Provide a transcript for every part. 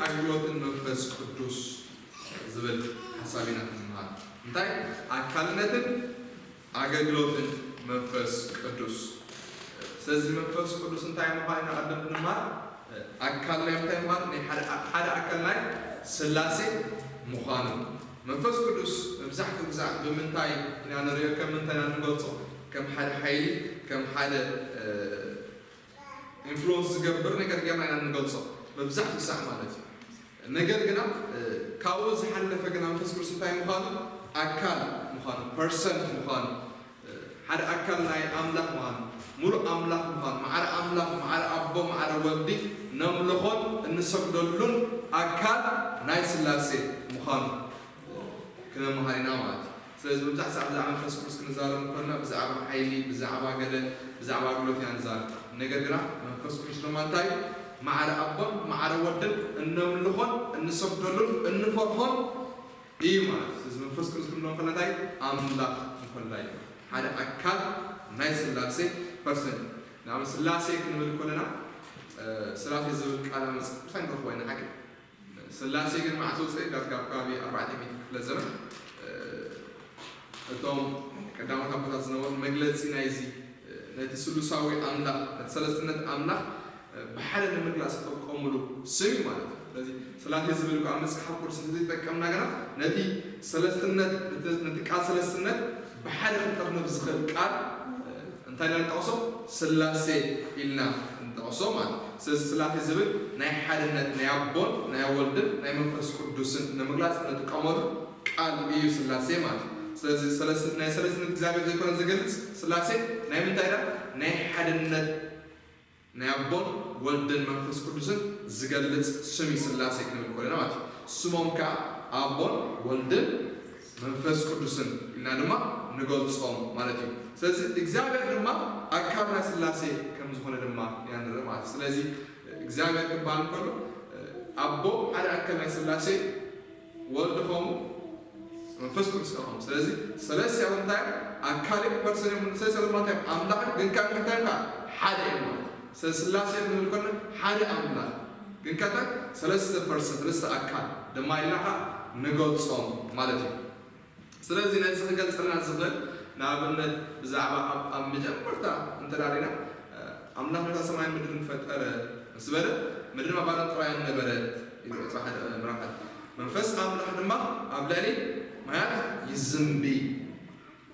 ኣገልግሎትን መንፈስ ቅዱስ ዝብል ሓሳብ ኢና ክንመሃር። እንታይ? ኣካልነትን ኣገልግሎትን መንፈስ ቅዱስ። ስለዚ መንፈስ ቅዱስ እንታይ ምዃኑ ኢና ቀደም ክንመሃር። ኣካል ናይ እንታይ ምዃኑ፣ ናይ ሓደ፣ ሓደ ኣካል ናይ ስላሴ ምዃኑ። መንፈስ ቅዱስ መብዛሕትኡ ግዜ ብምንታይ ኢና ንሪኦ? ከም ምንታይ ኢና ንገልጾ? ከም ሓደ ሓይሊ፣ ከም ሓደ ኢንፍሉወንስ ዝገብር ነገር ጌርና ኢና ንገልጾ፣ መብዛሕትኡ ሳዕ ማለት እዩ። ነገር ግና ካብኡ ዝሓለፈ ግና መንፈስ ቅዱስ እንታይ ምዃኑ፣ ኣካል ምዃኑ፣ ፐርሰንት ምዃኑ፣ ሓደ ኣካል ናይ ኣምላኽ ምዃኑ፣ ሙሉእ ኣምላኽ ምዃኑ፣ ማዕረ ኣምላኽ፣ ማዕረ ኣቦ፣ ማዕረ ወልዲ፣ ነምልኾን እንሰግደሉን ኣካል ናይ ስላሴ ምዃኑ ክንመሃር ኢና ማለት እዩ። ስለዚ መብዛሕትኡ ሰዓት ብዛዕባ መንፈስ ቅዱስ ክንዛረብ እንከለና ብዛዕባ ሓይሊ፣ ብዛዕባ ገለ፣ ብዛዕባ ኣገልግሎት ኢና ንዛረብ። ነገር ግና መንፈስ ቅዱስ ድማ እንታይ? ማዕረ ኣቦን ማዕረ ወድን እነምልኾን እንሰግደሉን እንፈርሆን እዩ ማለት እዩ። ስለዚ መንፈስ ቅዱስ ክንብሎ እንከለና እንታይ? ኣምላኽ እንከለና እዩ። ሓደ ኣካል ናይ ስላሴ ፐርሰን። ንኣብነት ስላሴ ክንብል ከለና ስላሴ ዝብል ቃል ኣብ መጽሓፍ ቅዱስ ኣይንረኽቦ ኢና ሓቂ። ስላሴ ግን መዓስ ወፅእ? ካብ ከባቢ ኣርባዕተ ሚእቲ ክፍለ ዘመን እቶም ቀዳሞት ኣቦታት ዝነበሩ መግለፂ ናይዚ ነቲ ስሉሳዊ ኣምላኽ፣ ነቲ ሰለስትነት ኣምላኽ ብሓደ ንምግላፅ ዝጥቀሙሉ ስም እዩ ማለት እዩ። ስለዚ ስላሴ ዝብል እኳ ኣብ መፅሓፍ ቅዱስ እንተዘይተጠቀምና ግና ነቲ ሰለስትነት፣ ነቲ ቃል ሰለስትነት ብሓደ ክንጠርንፍ ዝኽእል ቃል እንታይ ኢና ንጠቕሶ? ስላሴ ኢልና ንጠቕሶ ማለት እዩ። ስለዚ ስላሴ ዝብል ናይ ሓድነት ናይ ኣቦን ናይ ወልድን ናይ መንፈስ ቅዱስን ንምግላፅ እንጥቀመሉ ቃል እዩ ስላሴ ማለት እዩ። ስለዚ ናይ ሰለስትነት እግዚኣብሔር ዘይኮነ ዝገልፅ ስላሴ ናይ ምንታይ ዳ? ናይ ሓድነት ናይ ኣቦን ወልድን መንፈስ ቅዱስን ዝገልፅ ስም እዩ ስላሴ ክንብል ከለና ማለት እዩ። ስሞም ከዓ ኣቦን ወልድን መንፈስ ቅዱስን ኢልና ድማ ንገልፆም ማለት እዩ። ስለዚ እግዚኣብሔር ድማ ኣካል ናይ ስላሴ ከም ዝኾነ ድማ ኢና ንርኢ ማለት እዩ። ስለዚ እግዚኣብሔር ክበሃል እንከሎ ኣቦ ሓደ ኣካል ናይ ስላሴ፣ ወልድ ከምኡ፣ መንፈስ ቅዱስ ከምኡ። ስለዚ ሰለስቲኣቶም እንታይ እዮም? ኣካል እዮም፣ ፐርሰን እዮም። ሰለስቲኣቶም እንታይ እዮም? ኣምላኽ እዮም፣ ግን ካብ እንታይ እዮም? ሓደ እዮም ማለት እዩ። ስለዚ ስላሴ ክንብል ከለና ሓደ ኣምላኽ ግን ከታ ሰለስተ ፐርሰን፣ ሰለስተ ኣካል ድማ ኢልና ከዓ ንገልጾም ማለት እዩ። ስለዚ ነዚ ክገልጸልና ዝኽእል ንኣብነት ብዛዕባ ኣብ፣ ኣብ መጀመርታ እንተዳሪና ኣምላኽ ነታ ሰማይን ምድርን ፈጠረ ምስ በለ ምድሪ ባዶን ጥራይን ነበረት ኢሉ ቁጽሪ ሓደ ምዕራፍ ሓደ። መንፈስ ኣምላኽ ድማ ኣብ ልዕሊ ማያት ይዝንቢ።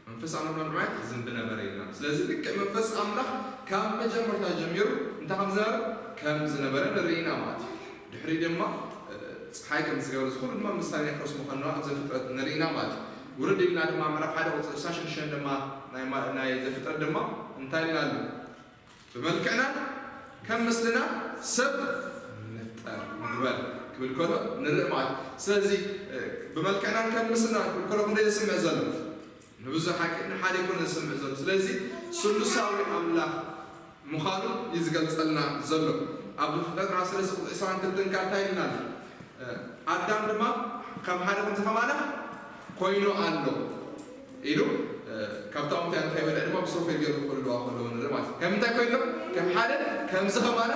መንፈስ ኣምላኽ ኣብ ልዕሊ ማያት ይዝንቢ ነበረ ኢልና። ስለዚ ልክዕ መንፈስ ኣምላኽ ካብ መጀመርታ ጀሚሩ እንታይ ከም ዝነበረ ከም ዝነበረ ንርኢ ኢና ማለት እዩ። ድሕሪ ድማ እ፣ ፀሓይ ከም ዝገበረ ዝኹሉ ድማ ምሳሌ ናይ ክርስቶስ ምዃኑ ኣብ ዘፍጥረት ንርኢ ኢና ማለት እዩ። ውርድ ኢልና ድማ ምዕራፍ ሓደ ቁፅሪ ዕስራን ሽዱሽተን ድማ ናይ ማ-፣ ናይ ዘፍጥረት ድማ እንታይ ኢልና ኣሎ? ብመልክዕና ከም ምስልና ሰብ ንፍጠር፣ ንግበር ክብል ከሎ ንርኢ ማለት እዩ። ስለዚ እ፣ ብመልክዕና ከም ምስልና ክብል ከሎ ክንደይ ዘስምዕ ዘሎ? ንብዙሕ ሓቂ ንሓደ ይኮነ ዘስምዕ ዘሎ። ስለዚ ስሉሳዊ ኣምላኽ ምዃኑ እዩ ዝገልጸልና ዘሎ። ኣብ ፍጥረት ምዕራፍ ሰለስተ ቁጽሪ ዕስራን ክልተን ከኣ እንታይ ኢልና ኣሎ? ኣዳም ድማ ከም ሓደ ከምዚ ከማና ኮይኑ ኣሎ ኢሉ፣ እ፣ ካብታ ኦም እንታይ ከይበልዐ ድማ ብሱሩ ፈጊሩ ክልዋ ከለዎ ንርኢ ማለት እዩ። ከም እንታይ ኮይኑ ኣሎ? ከም ሓደ ከምዚ ከማና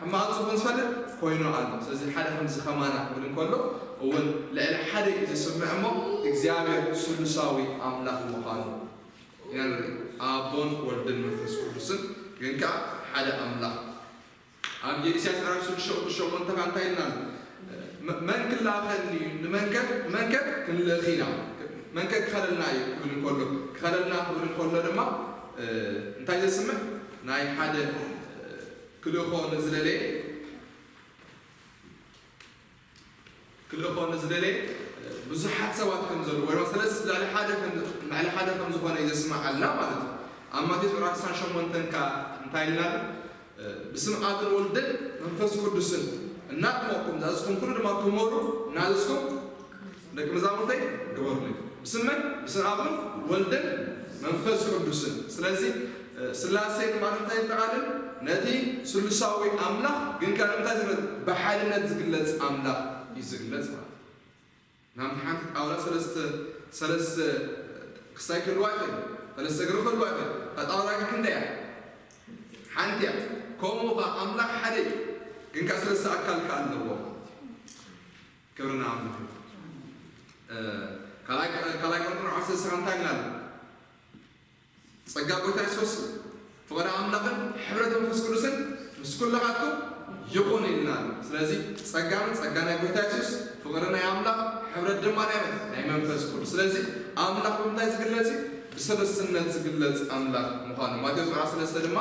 ሕማቕን ጽቡቕን ዝፈልጥ ኮይኑ ኣሎ። ስለዚ ሓደ ከምዚ ከማና ክብል እንከሎ እውን ልዕሊ ሓደ እዩ ዝስምዕ እሞ እግዚኣብሔር ስሉሳዊ ኣምላኽ ምዃኑ ኢና ንርኢ። ኣቦን ወልድን መንፈስ ቅዱስን ግን ከኣ ሓደ ኣምላኽ። ኣብ ኢሳያስ ምዕራፍ ሽዱሽተ ቁጽሪ ሸሞንተ ከኣ እንታይ ኢልና ኣሎ? መ-፣ መን ክላኸኒ እዩ? ንመንከ፣ መንከ ክንልእኽ ኢና? መንከ ክኸለልና እዩ ክብል እንከሎ፣ ክኸለልና ክብል እንከሎ ድማ፣ እ፣ እንታይ ዘስምዕ? ናይ ሓደ፣ እ፣ ክልእኾ ንዝደለየ ክልእኾ ንዝደለየ ብዙሓት ሰባት ከም ዘለዉ፣ ወይ ድማ ሰለስተ ልዕሊ ሓደ ከም፣ ልዕሊ ሓደ ከም ዝኾነ እዩ ዘስምዓልና ማለት እዩ። ኣብ ማቴዎስ ምዕራፍ ዕስራን ሸሞንተን ከኣ እንታይ ኢልና ኣሎ? ብስም ኣብን ወልድን መንፈስ ቅዱስን እናጥመቕኩም ዝኣዘዝኩኹም ኩሉ ድማ ክመሩ እናዘዝኩም ደቂ መዛሙርተይ ግበሩኒ። ብስም መን? ብስም ኣብን ወልድን መንፈስ ቅዱስን። ስለዚ ስላሴ ማለት እንታይ የጠቓልል? ነቲ ስሉሳዊ ኣምላኽ ግን ካብ እንታይ ዝግለጽ? ብሓድነት ዝግለጽ ኣምላኽ እዩ ዝግለጽ ማለት እዩ። ናብ ሓንቲ ጣውላ ሰለስተ፣ ሰለስተ ክሳይ ክህልዋ ይኽእል፣ ሰለስተ እግሪ ክህልዋ ይኽእል። እታ ጣውላ ግን ክንደይ እያ? ሓንቲ እያ። ከምኡ ኸኣ ኣምላኽ ሓደ እዩ፣ ግን ከኣ ሰለስተ ኣካል ከኣ ኣለዎ ማለት እዩ። ክብርና ኣምላኽ። ካልኣይ ካልኣይ ቆሮንቶስ ዓሰርተ ሰላሳ እንታይ ይላል? ጸጋ ጎይታ የሱስ፣ ፍቕሪ ኣምላኽን ሕብረት መንፈስ ቅዱስን ምስ ኩላኻትኩም ይኹን ይልና። ስለዚ ጸጋን ጸጋ ናይ ጎይታ የሱስ፣ ፍቕሪ ናይ ኣምላኽ፣ ሕብረት ድማ ናይ መን? ናይ መንፈስ ቅዱስ። ስለዚ ኣምላኽ ብምንታይ ዝግለጽ እዩ? ብሰለስትነት ዝግለጽ ኣምላኽ ምዃኑ። ማቴዎስ ምዕራፍ ሰለስተ ድማ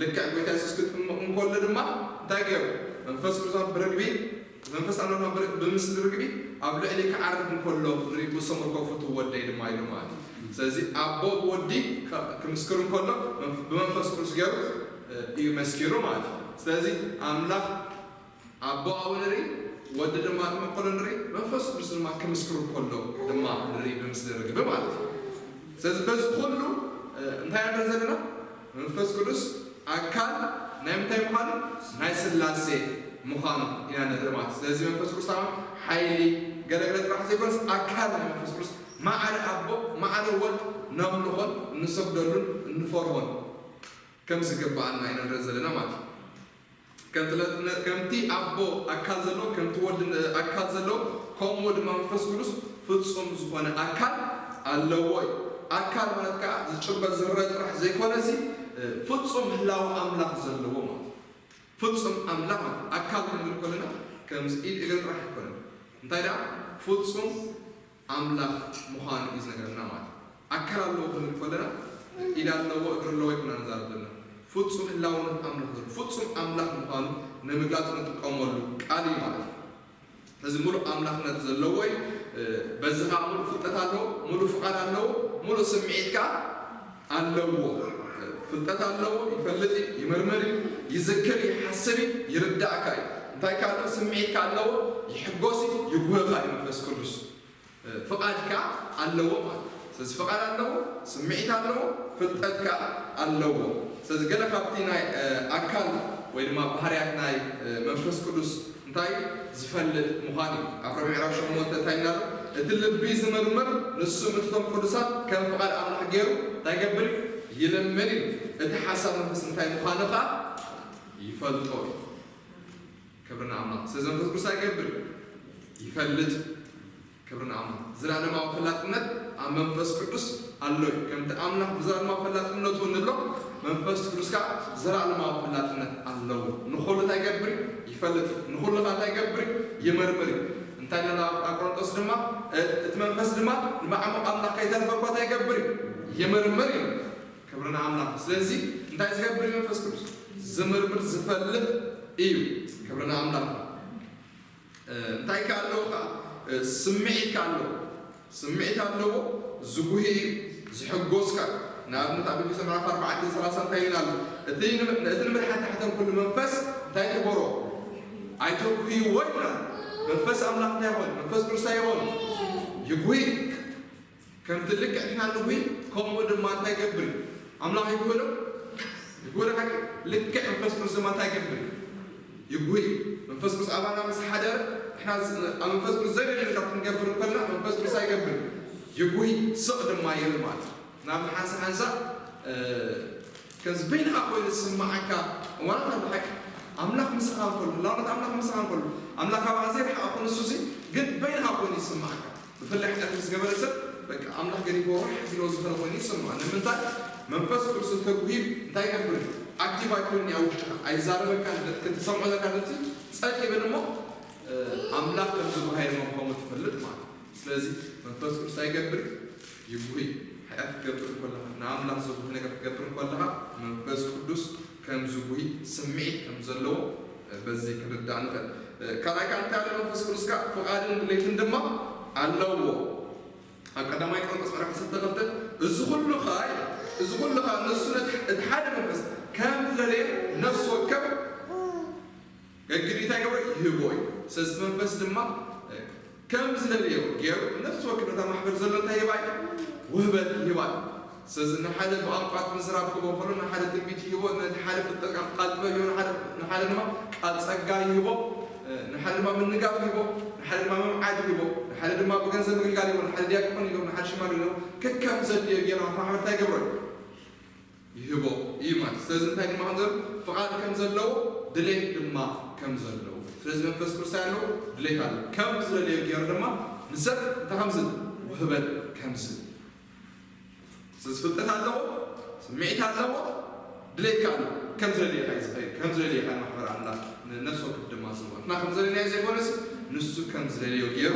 ልክዕ ጎይታ የሱስ ክጥምቕ እንከሎ ድማ እንታይ ገይሩ? መንፈስ ቅዱስ ኣብ ብርግቢ፣ መንፈስ ኣምላኽ ኣብ ብር- ብምስሊ ርግቢ ኣብ ልዕሊ ክዓርፍ እንከሎ ንርኢ፣ ብሰሙር ከፉቱ ወደይ ድማ ኢሉ ማለት እዩ። ስለዚ ኣቦ ብወዲ ከ- ክምስክር እንከሎ መንፍ- ብመንፈስ ቅዱስ ገይሩ እ፣ እዩ መስኪሩ ማለት እዩ። ስለዚ ኣምላኽ ኣቦ ኣብኡ ንርኢ፣ ወዲ ድማ ክመቀሎ ንርኢ፣ መንፈስ ቅዱስ ድማ ክምስክር እንከሎ ድማ ንርኢ ብምስሊ ርግቢ ማለት እዩ። ስለዚ በዚ ኩሉ እ፣ እንታይ ንርኢ ዘለና? መንፈስ ቅዱስ ኣካል ናይ ምንታይ ምዃኑ? ናይ ስላሴ ምዃኑ ኢና ንርኢ ማለት እዩ። ስለዚ መንፈስ ቅዱስ ሓይሊ ገለገለ ጥራሕ ዘይኮነስ ኣካል ናይ መንፈስ ቅዱስ፣ ማዕረ ኣቦ፣ ማዕረ ወልድ ነምልኾን እንሰግደሉን እንፈርሆን ከም ዝግባኣና ኢና ንርኢ ዘለና ማለት እዩ። ከምቲ ለ- ከምቲ ኣቦ ኣካል ዘለዎ፣ ከምቲ ወዲ ኣካል ዘለዎ፣ ከምኡ ድማ መንፈስ ቅዱስ ፍጹም ዝኾነ ኣካል ኣለዎ እዩ። ኣካል ማለት ከዓ ዝጭበጥ ዝርእ ጥራሕ ዘይኮነሲ፣ ፍጹም ህላወ ኣምላኽ ዘለዎ ማለት እዩ። ፍጹም ኣምላኽ ማለት ኣካል ክንብል ከለና ከምዚ ኢድ እግሪ ጥራሕ ኣይኮነን። እንታይ ደኣ ፍጹም ኣምላኽ ምዃኑ እዩ ዝነገረና ማለት እዩ። ኣካል ኣለዎ ክንብል ከለና ኢድ ኣለዎ እግሪ ኣለዎ ኣይኮና ንዛረብ ዘለና። ፍጹም ህላውነት ኣምላኽ ዘሎ ፍጹም ኣምላኽ ምዃኑ ንምግላጽ ንጥቀመሉ ቃል እዩ ማለት እዩ። እዚ ሙሉእ ኣምላኽነት ዘለዎ እዩ። በዚ ከዓ ሙሉእ ፍልጠት ኣለዎ፣ ሙሉእ ፍቓድ ኣለዎ፣ ሙሉእ ስምዒት ከዓ ኣለዎ። ፍልጠት ኣለዎ፣ ይፈልጥ እዩ፣ ይምርምር እዩ፣ ይዝክር፣ ይሓስብ እዩ፣ ይርዳእካ እዩ። እንታይ ከዓ ኣለዎ? ስምዒት ከዓ ኣለዎ፣ ይሕጎስ እዩ፣ ይጉህኻ እዩ መንፈስ ቅዱስ። ፍቓድ ከዓ ኣለዎ ማለት እዩ። ስለዚ ፍቓድ ኣለዎ፣ ስምዒት ኣለዎ፣ ፍልጠት ከዓ ኣለዎ። ስለዚ ገለ ካብቲ ናይ ኣካል ወይ ድማ ባህርያት ናይ መንፈስ ቅዱስ እንታይ ዝፈልጥ ምዃን እዩ። ኣብ ሮሜ ምዕራፍ ሸሞንተ እንታይ ኢልና ኣሎ? እቲ ልቢ ዝምርምር ንሱ ምስቶም ቅዱሳት ከም ፍቓድ ኣምላኽ ገይሩ እንታይ ይገብር እዩ? ይልምን እዩ። እቲ ሓሳብ መንፈስ እንታይ ምዃኑ ከዓ ይፈልጦ እዩ። ክብሪ ንኣምላኽ። ስለዚ መንፈስ ቅዱስ እንታይ ይገብር? ይፈልጥ። ክብሪ ንኣምላኽ። ዘላለማዊ ፈላጥነት ኣብ መንፈስ ቅዱስ ኣሎ እዩ። ከምቲ ኣምላኽ ብዘላለማዊ ፈላጥነቱ እንብሎ መንፈስ ቅዱስ ከዓ ዘላለማዊ ፈላጥነት ኣለዎ። ንኹሉ እንታይ ይገብር እዩ? ይፈልጥ እዩ። ንኹሉ ከዓ እንታይ ይገብር እዩ? ይምርምር እዩ። እንታይ ኢልና ኣብ ኣብ ቆሮንጦስ ድማ እ- እቲ መንፈስ ድማ ንማዕሙቕ ኣምላኽ ከይተርፈ እኳ እንታይ ይገብር እዩ? ይምርምር እዩ። ክብሪ ንኣምላኽ። ስለዚ እንታይ ዝገብር እዩ መንፈስ ቅዱስ? ዝምርምር ዝፈልጥ እዩ። ክብሪ ንኣምላኽ። እንታይ ከ ኣለዎ ከ? ስምዒት ከ ኣለዎ። ስምዒት ኣለዎ፣ ዝጉሂ እዩ፣ ዝሕጎስ ከ። ንኣብነት ኣብ ኤፌሶ ምዕራፍ ኣርባዕተ ሰላሳ እንታይ ይብል ኣሎ? እቲ ን- እቲ ንምድሓን ታሕተን ኩሉ መንፈስ እንታይ ትበሮ? ኣይተጉህይዎ ይብላ። መንፈስ ኣምላኽ እንታይ ይኾን? መንፈስ ቅዱስ እንታይ ይኾን? ይጉሂ። ከምቲ ልክዕ ንሕና ንጉሂ፣ ከምኡ ድማ እንታይ ይገብር እዩ? ኣምላኽ ይጉሂ ዶ? ይጉሂ ዶ ሓቂ? ልክዕ መንፈስ ቅዱስ ድማ እንታይ ይገብር እዩ? ይጉሂ። መንፈስ ቅዱስ ኣባና ምስ ሓደረ፣ ንሕና ዝ- ኣብ መንፈስ ቅዱስ ዘይደልዮ ነገር ክንገብር እንከለና፣ መንፈስ ቅዱስ ኣይገብር። ይጉሂ፣ ስቕ ድማ ይብል ማለት እዩ። ናብ ሓንሳ ሓንሳ እ፣ ከምዚ በይንኻ ኮይኑ ዝስምዓካ እዋናት ኣሎ። ሓቂ ኣምላኽ ምሳኻ እንከሎ፣ ህላውነት ኣምላኽ ምሳኻ እንከሎ፣ ኣምላኽ ካባኻ ዘይረሓቐ ኮነ ንሱ ግን በይንኻ ኮይኑ ይስምዓካ። ብፍላይ ሓጢኣት ምስ ገበረ ሰብ በቃ ኣምላኽ ገዲፍዎ ርሕቕ ኢልዎ ዝኸደ ኮይኑ ይስምዖ። ንምንታይ? መንፈስ ቅዱስ እንተጉሂ እንታይ ይገብር? ኣክቲቭ ኣይኮንን ኣብ ውሽጥኻ፣ ኣይዛረበካን። ክትሰምዖ ዘለካ ድምፂ ጸጥ ይብል እሞ እ፣ ኣምላኽ ከም ዝጉሃየ ምዃኑ ትፈልጥ ማለት እዩ። ስለዚ መንፈስ ቅዱስ እንታይ ይገብር? ይጉሂ። ሓጢኣት ክትገብር ከለኻ፣ ንኣምላኽ ዘጉሂ ነገር ክትገብር ከለኻ መንፈስ ቅዱስ ከም ዝጉሂ ስምዒት ከም ዘለዎ እ፣ በዚ ክንርዳእ ንኽእል። እ፣ ካልኣይ ከዓ እንታይ ኣሎ? መንፈስ ቅዱስ ከዓ ፍቓድን ድሌትን ድማ ኣለዎ። ኣብ ቀዳማይ ቆሮንቶስ ምዕራፍ ዓሰርተ ክልተ እዚ ኩሉ ከዓ እዚ ኩሉ ከዓ ንሱ ነቲ እቲ ሓደ መንፈስ ከም ዝደለየ ነፍሲ ወከፍ ገግዲ እንታይ ገብሮ ይህቦ እዩ። ስለዚ እቲ መንፈስ ድማ ከም ዝደለዮ ገይሩ ነፍሲ ወከፍ ነታ ማሕበር ዘሎ እንታይ ይህባ እዩ? ውህበት ይህባ እዩ። ስለዚ ንሓደ ብቋንቋት ምዝራብ ክህቦ ከሎ፣ ንሓደ ትንቢት ይህቦ፣ ነቲ ሓደ ፍልጠት ካብ ቃል ጥበብ ይህቦ፣ ንሓደ ንሓደ ድማ ቃል ጸጋ ይህቦ፣ ንሓደ ድማ ምንጋፍ ይህቦ፣ ንሓደ ድማ ምምዓድ ይህቦ፣ ንሓደ ድማ ብገንዘብ ምግልጋል ይህቦ፣ ንሓደ ዲያቆን ይህቦ፣ ንሓደ ሽማግለ ይህቦ፣ ከከም ዘድልዮ ገይሩ ኣብ ማሕበር እንታይ ይገብሮ እዩ? ይህቦ እዩ ማለት። ስለዚ እንታይ ድማ ከም ዘሎ ፍቓድ ከም ዘለዎ ድሌት ድማ ከም ዘለዎ ስለዚ መንፈስ ቅዱስ ኣሎ፣ ድሌት ኣሎ። ከም ዝደለዮ ገይሩ ድማ ንሰብ እንታይ ከም ዝህብ ውህበት ከም ዝህብ። ስለዚ ፍልጠት ኣለዎ፣ ስምዒት ኣለዎ፣ ድሌት ከኣ ኣሎ። ከም ዝደለዮ እዩ ዝኸይድ፣ ከም ዝደለዮ እዩ ማሕበር ኣምላኽ ንነፍሲ ወከፍ ድማ ዝህቦ። ንሕና ከም ዝደለናዮ ዘይኮነስ ንሱ ከም ዝደለዮ ገይሩ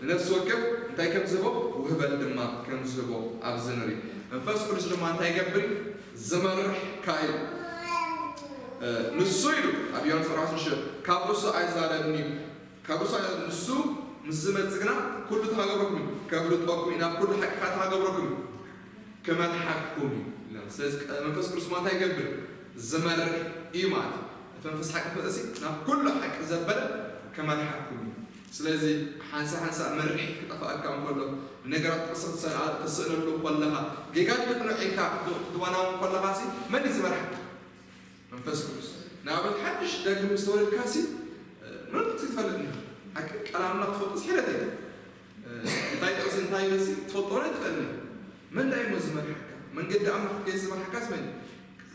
ንነፍሲ ወከፍ እንታይ ከም ዝህቦ ውህበት ድማ ከም ዝህቦ ኣብዚ ንርኢ። መንፈስ ቅዱስ ድማ እንታይ ይገብር እዩ? ዝመርሕ ከኣ እዩ። ንሱ ኢሉ ኣብ ዮሃንስ ዕስራን ሽዱሽተን ካብ ርእሱ ኣይዛረብን እዩ። ካብ ርእሱ ኣይዛረብን። ንሱ ምስ ዝመጽእ ግና ኩሉ ተሃገብረኩም እዩ። ከፍልጠኩም እዩ። ናብ ኩሉ ሓቂ ከኣ ተሃገብረኩም እዩ። ክመርሓኩም እዩ። ስለዚ መንፈስ ቅዱስ ማለት እንታይ ይገብር? ዝመርሕ እዩ ማለት እዩ። እቲ መንፈስ ሓቂ ክመጽእ ናብ ኩሉ ሓቂ ዘበለ ክመርሓኩም እዩ። ስለዚ ሓንሳ ሓንሳ መርሒት ክጠፋእካ እንከሎ፣ ነገራት ጥቕሲ ክትሰ-፣ ክትስእነሉ ከለኻ፣ ጌጋ ድዩ ቅኑዕ ኢልካ ክትዋናውን ከለኻ ሲ መን እዩ ዝመርሓካ? መንፈስ ቅዱስ። ንኣብነት ሓድሽ ዳግም ምስ ተወለድካ ሲ መን ክትፈልጥ ኢኻ? ሓቂ ቃል ኣምላኽ ትፈልጦ ሲ ሕደት እዩ። እንታይ ጥቕሲ እንታይ ይበል ሲ ትፈልጦ እውን ኣይትኽእልን ኢኻ። መን ዳይ እሞ ዝመርሓካ? መንገዲ ኣምላኽ ከይሲ ዝመርሓካስ መን እዩ?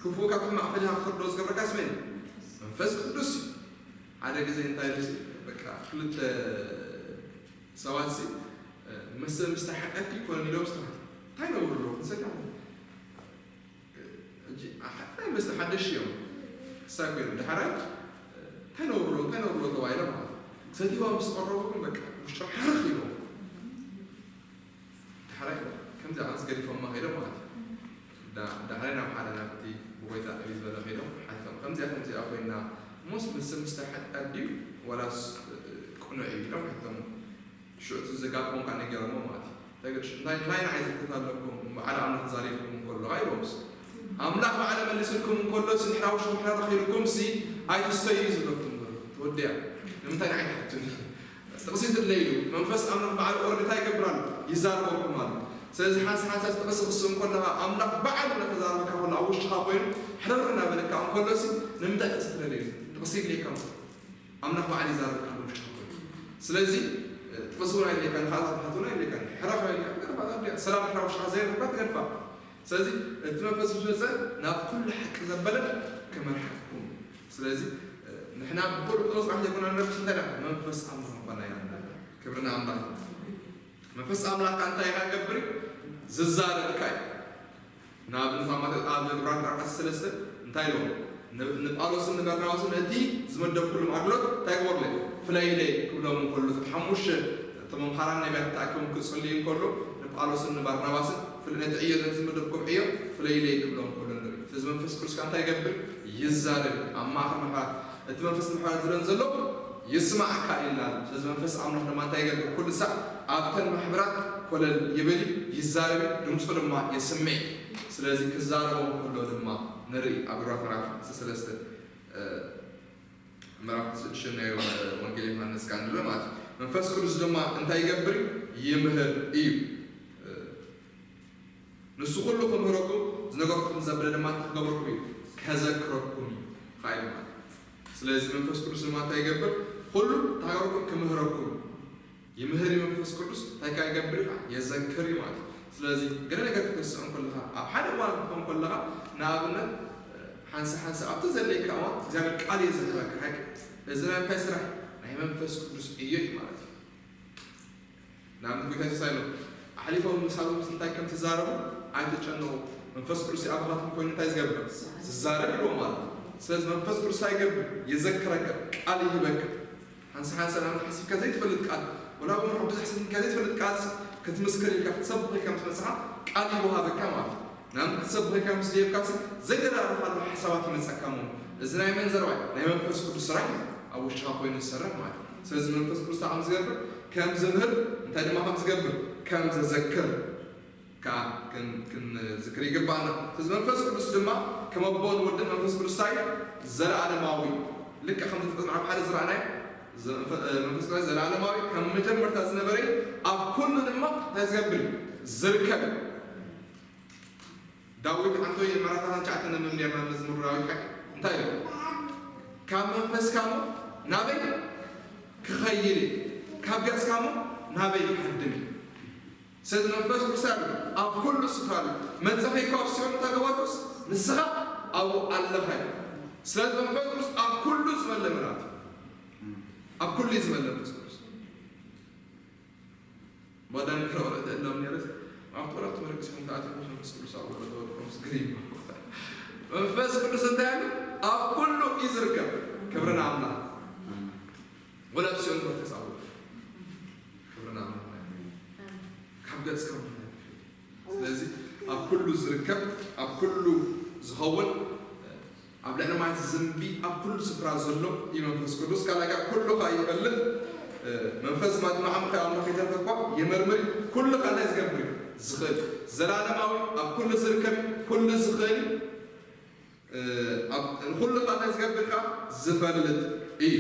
ክፉእ ካብ ሕማቕ ፈሊኻ ክትፈርዶ ዝገብረካስ መን እዩ? መንፈስ ቅዱስ እዩ። ሓደ ግዜ እንታይ ኢሉ ሲ በቃ ክልተ ሰባት ሲ መስተ ምስታይ ሓጢኣት ድዩ ይኮነን ኢሎም ዝተባህለ እንታይ ነውሩ ኣለዎ? ክንሰካ ሕጂ ሓ-፣ እንታይ መስተ ሓደሽ እዮም ክሳብ ገይሩ ዳሕራይ እንታይ ነውሩ ኣለዎ? እንታይ ነውሩ ኣለዎ ተባሂሎም ማለት እዩ። ሰትይዋ ምስ ቀረቡ ግን በቃ ውሽጦም ሕርኽ ኢሎም ዳሕራይ ከምዚኣ ከምዚ ገዲፎማ ከይዶም ማለት እዩ። ዳ-፣ ዳሕራይ ናብ ሓደ ናብቲ ብጎይታ ዕብይ ዝበለ ከይዶም ሓቲቶም፣ ከምዚኣ ከምዚኣ ኮይና እሞስ ምስ ምስተ ሓጢኣት ድዩ ዋላስ ቅኑዕ እዩ ኢሎም ሓቲቶም። ሽዑ እቲ ዘጋጥሞም ከዓ ነጊሮሞ ማለት እዩ። እንታይ ገድሽ-፣ እንታይ፣ እንታይ ንዓይ ዝሕተት ኣለኩም? በዓል ኣምላኽ ዛሪብኩም እንከሎ ኢሎምስ። ኣምላኽ በዓል መሊስልኩም እንከሎ ሲ ድሕራዊ ሽዑ ድሕራ ረኺብኩም ሲ ኣይትስተዩ እዩ ዝብለኩም ዘሎ። ተወዲኣ። ንምንታይ ንዓይ ትሓቱኒ? ጥቕሲ ትድለይሉ። መንፈስ ኣምላኽ በዓል ኦረዲ እንታይ ይገብር ኣሎ? ይዛረበኩም ኣሎ። ስለዚ ሓንሳ ሓንሳ ጥቕሲ ክስእ እንከለኻ ኣምላኽ በዓል እናተዛረበካ ከሎ ኣብ ውሽጥኻ ኮይኑ ሕርር እናበለካ እንከሎ ሲ ንምንታይ ጥቕሲ ትደለይሉ? ጥቕሲ ይድልየካ ኣሎ። ኣምላኽ በዓል ይዛረበካ ኣሎ ውሽጥኻ ኮይኑ። ስለዚ ጥቕሲ እውን ኣይድልየካ፣ ንኻልኣት ትሓት እውን ኣይድልየካ። ሕራኽ በልካ ትገድፋ፣ ሰላም ድሕራ ውሽጥኻ ዘይረኽብካ ትገድፋ። ስለዚ እቲ መንፈስ ምስ መጸ ናብ ኩሉ ሓቂ ዘበለ ክመርሓኩም። ስለዚ ንሕና ብኹሉ ጥቕስ ኣሕሊፍና ንነብስ እንታይ ደኣ መንፈስ ኣምላኽ ምዃንና ኢና ንነግር። ክብሪ ንኣምላኽ። መንፈስ ኣምላኽ ከኣ እንታይ ኢኻ ገብር? ዝዛረብካ እዩ። ንኣብነት ኣብ ማቴዎስ፣ ኣብ ዕብራውያን ዕስራን ሰለስተን እንታይ ኢሎም? ን-፣ ንጳውሎስን ንበርናባስን ነቲ ዝመደብኩሎም ኣገልግሎት እንታይ ግበሩለይ? ፍለዩለይ ክብሎም እንከሎ፣ እቶም ሓሙሽተ እቶም መምሃራን ነቢያት ተኣኪቦም ክጽልዩ እንከሎ፣ ንጳውሎስን ንባርናባስን ፍል-፣ ነቲ ዕዮ፣ ነቲ ዝመደብኩም ዕዮ ፍለዩለይ ክብሎም እንከሎ ንርኢ። ስለዚ መንፈስ ቅዱስ ከኣ እንታይ ይገብር? ይዛረብ። ኣብ ማእከል መሓራት፣ እቲ መንፈስ መሓራት ዝብለን ዘሎ ይስማዓካ ኢልና ኣሎ። ስለዚ መንፈስ ኣምላኽ ድማ እንታይ ይገብር? ኩሉ ሳዕ ኣብተን ማሕበራት ኮለል ይብል፣ ይዛረብ፣ ድምፁ ድማ የስምዕ። ስለዚ ክዛረቦም ከሎ ድማ ንርኢ ኣብ ዕብራውያን ምዕራፍ ሰለስተ፣ እ፣ ምዕራፍ ሽዱሽተ ናይ ወንጌል ዮሃንስ ከኣ ንርኢ ማለት እዩ። መንፈስ ቅዱስ ድማ እንታይ ይገብር እዩ? ይምህር እዩ። እ፣ ንሱ ኩሉ ክምህረኩም ዝነገርኩኹም ዘበለ ድማ እንታይ ክገብረኩም እዩ? ከዘክረኩም እዩ። ኻይል ማለት። ስለዚ መንፈስ ቅዱስ ድማ እንታይ ይገብር? ኩሉ እንታይ ክገብረኩም? ክምህረኩም እዩ። ይምህር እዩ መንፈስ ቅዱስ። እንታይ ከኣ ይገብር እዩ? የዘክር እዩ ማለት እዩ። ስለዚ ገለ ነገር ክትርስዖ እንከለኻ፣ ኣብ ሓደ እዋን ክትኮን ከለኻ፣ ንኣብነት ሓንሳ ሓንሳ ኣብቲ ዘለካ እዋን እግዚኣብሔር ቃል የዘክረካ። ሓቂ እዚ ናይ እንታይ ስራሕ? ናይ መንፈስ ቅዱስ ዕዮ እዩ ማለት እዩ። ንኣብነት ጎይታ የሱስ ኣይሎ ኣሕሊፎም ምሳቶም እንታይ ከም ትዛረቡ ኣይትጨነቑ፣ መንፈስ ቅዱስ ኣባኻትኩም ኮይኑ እንታይ ዝገብር? ዝዛረብ ኢልዎም ማለት እዩ። ስለዚ መንፈስ ቅዱስ እንታይ ይገብር? ይዘክረካ፣ ቃል ይህበካ። ሓንሳ ሓንሳ ንኣብነት ሓሲብካ ዘይትፈልጥ ቃል፣ ወላ እውን ብዙሕ ሰሚዕካ ዘይትፈልጥ ቃል ክትምስክር ኢልካ ክትሰብኽ ኢልካ ምስ መጻኻ ቃል ይወሃበካ ማለት እዩ። ንኣብነት ክትሰብኽ ኢልካ ምስ ደየብካ ዘይተደራረኻሉ ሓሳባት ይመጸካ እሞ እዚ ናይ መን ዘረባ እዩ? ናይ መንፈስ ቅዱስ ስራሕ እዩ ኣብ ውሽጥኻ ኮይኑ ዝሰርሕ ማለት እዩ። ስለዚ መንፈስ ቅዱስ እንታይ ከም ዝገብር? ከም ዝምህር፣ እንታይ ድማ ከም ዝገብር? ከም ዘዘክር ከኣ ክን-፣ ክንዝክር ይግባኣና። ስለዚ መንፈስ ቅዱስ ድማ ከም ኣቦን ወድን መንፈስ ቅዱስ እንታይ እዩ? ዘለኣለማዊ። ልክዕ ከምቲ ፍጥረት ምዕራፍ ሓደ ዝረኣናዮ፣ ዘ-፣ መንፈ-፣ መንፈስ ቅዱስ ዘለኣለማዊ፣ ከም መጀመርታ ዝነበረ እዩ፣ ኣብ ኩሉ ድማ እንታይ ዝገብር እዩ? ዝርከብ እዩ። ዳዊት ዓንቶ ምዕራፍ ትሽዓተ ነንብብ ኔርና መዝሙር ዳዊት ሓቂ እንታይ ኢሉ? ካብ መንፈስካ እሞ ናበይ ክኸይድ እየ? ካብ ገጽካ እሞ ናበይ ክሃድም እየ? ስለዚ መንፈስ ቅዱስ ኣሎ፣ ኣብ ኩሉ ስፍራ ኣሎ። መንጸፈይ ካብ ሲኦል እንተገበርኩስ ንስኻ ኣብኡ ኣለኻ እዩ። ስለዚ መንፈስ ቅዱስ ኣብ ኩሉ ዝመለ መልኣክ እዩ። ኣብ ኩሉ እዩ ዝመለ መንፈስ ቅዱስ። ባዳን ክረወረ ተእላም ነረስ ኣብ ጦራት መርቅስ ከም ተኣቲ መንፈስ ቅዱስ ኣብ ወረደ ወደ ከምስ ግሪም መንፈስ ቅዱስ እንታይ ያለ ኣብ ኩሉ እዩ ዝርከብ። ክብርና ኣምላኽ ወላ ሲዮን መንፈስ ኣብ ክብርና ኣምላኽ ካብ ገጽ ካብ ስለዚ ኣብ ኩሉ ዝርከብ ኣብ ኩሉ ዝኸውን ኣብ ልዕሊ ማይ ዝዝንቢ ኣብ ኩሉ ስፍራ ዘሎ እዩ መንፈስ ቅዱስ። ካልኣይ ከዓ ኩሉ ከዓ ይፈልጥ መንፈስ ማድማዓም ከኣምና ከይተፈኳ የመርምር ኩሉ ከዓ እንታይ ዝገብር እዩ ዝኽእል ዘላለማዊ ኣብ ኩሉ ዝርከብ ኩሉ ዝኽእል ኩሉ ከዓ እንታይ ዝገብር ከዓ ዝፈልጥ እዩ።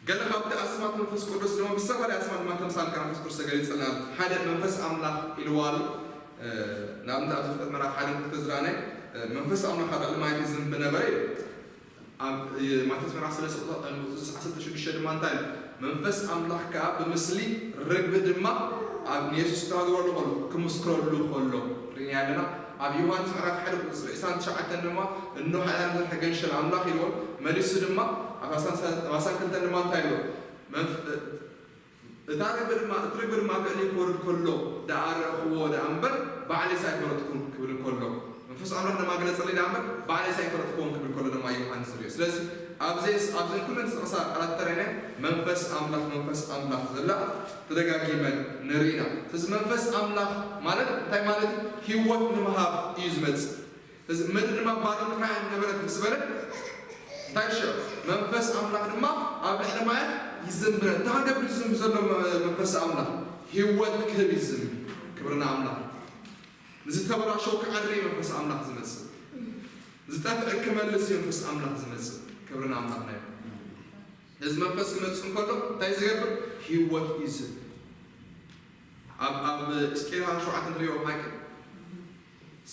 ገለ ካብቲ ኣስማት መንፈስ ቅዱስ ድማ ብዝተፈላለየ ኣስማት ድማ ተምሳል ከዓ መንፈስ ቅዱስ ተገሊጸልና ኣሎ። ሓደ መንፈስ ኣምላኽ ኢልዋ ኣሎ። ንኣብነት ኣብ ዘፍጥረት ምዕራፍ ሓደ ክልተ ዝረኣናይ መንፈስ ኣምላኽ ኣብ ልዕሊ ማይ ዝንቢ ነበረ እዩ። ኣብ ማቴዎስ ምዕራፍ ሰለስተ ቁጽሪ ዓሰርተ ሽዱሽተ ድማ እንታይ እዩ? መንፈስ ኣምላኽ ከዓ ብምስሊ ርግቢ ድማ ኣብ ንየሱስ ክተናገረሉ ከሎ ክምስክረሉ ከሎ ርኢና ኣለና። ኣብ ዮሃንስ ምዕራፍ ሓደ ቁጽሪ ዕስራን ትሽዓተን ድማ እንሆ ሓያል ዘርሐ ገንሸል ኣምላኽ ኢልዎ መሊሱ ድማ ኣብ ኣሳን ክልተን ድማ እንታይ ኢልዎ እታ ርግቢ ድማ እቲ ርግቢ ድማ ኣብ ልዕሊ ክወርድ ከሎ ደኣ ረእኽዎ ደኣ እምበር ባዕለይስ ኣይፈለጥኩን ክብል ከሎ መንፈስ ኣምላኽ ድማ ገለጸለይ ደኣ እምበር ባዕለይስ ኣይፈለጥክዎን ክብል ከሎ ድማ ዮሃንስ ንሪኦ። ስለዚ ኣብዚ ኣብዚ ኩለን ዝጠቕሳ ቃላት ተረይነ መንፈስ ኣምላኽ መንፈስ ኣምላኽ ዘላ ተደጋጊመን ንርኢ ኢና። ስለዚ መንፈስ ኣምላኽ ማለት እንታይ ማለት እዩ? ህይወት ንምሃብ እዩ ዝመጽእ። ስለዚ ምድሪ ድማ ባዶ ጥራይ ነበረት ምስ በለ እንታይ ሽዑ መንፈስ ኣምላኽ ድማ ኣብ ልዕሊ ማያት ይዝንብረ እንታይ ክገብር ይዝንብ ዘሎ መንፈስ ኣምላኽ ህይወት ክህብ ይዝንብ። ክብርና ኣምላኽ ንዝተበላሸው ክዓሪ መንፈስ ኣምላኽ ዝመጽእ ዝጠፍእ ክመልስ መንፈስ ኣምላኽ ዝመጽእ ክብርና ኣምላኽ ናይ እዚ መንፈስ ክመጽእ እንከሎ እንታይ ዝገብር ህይወት እዩ ዝህብ። ኣብ ኣብ እስቄል ሸውዓተ ንሪኦ ሓቂ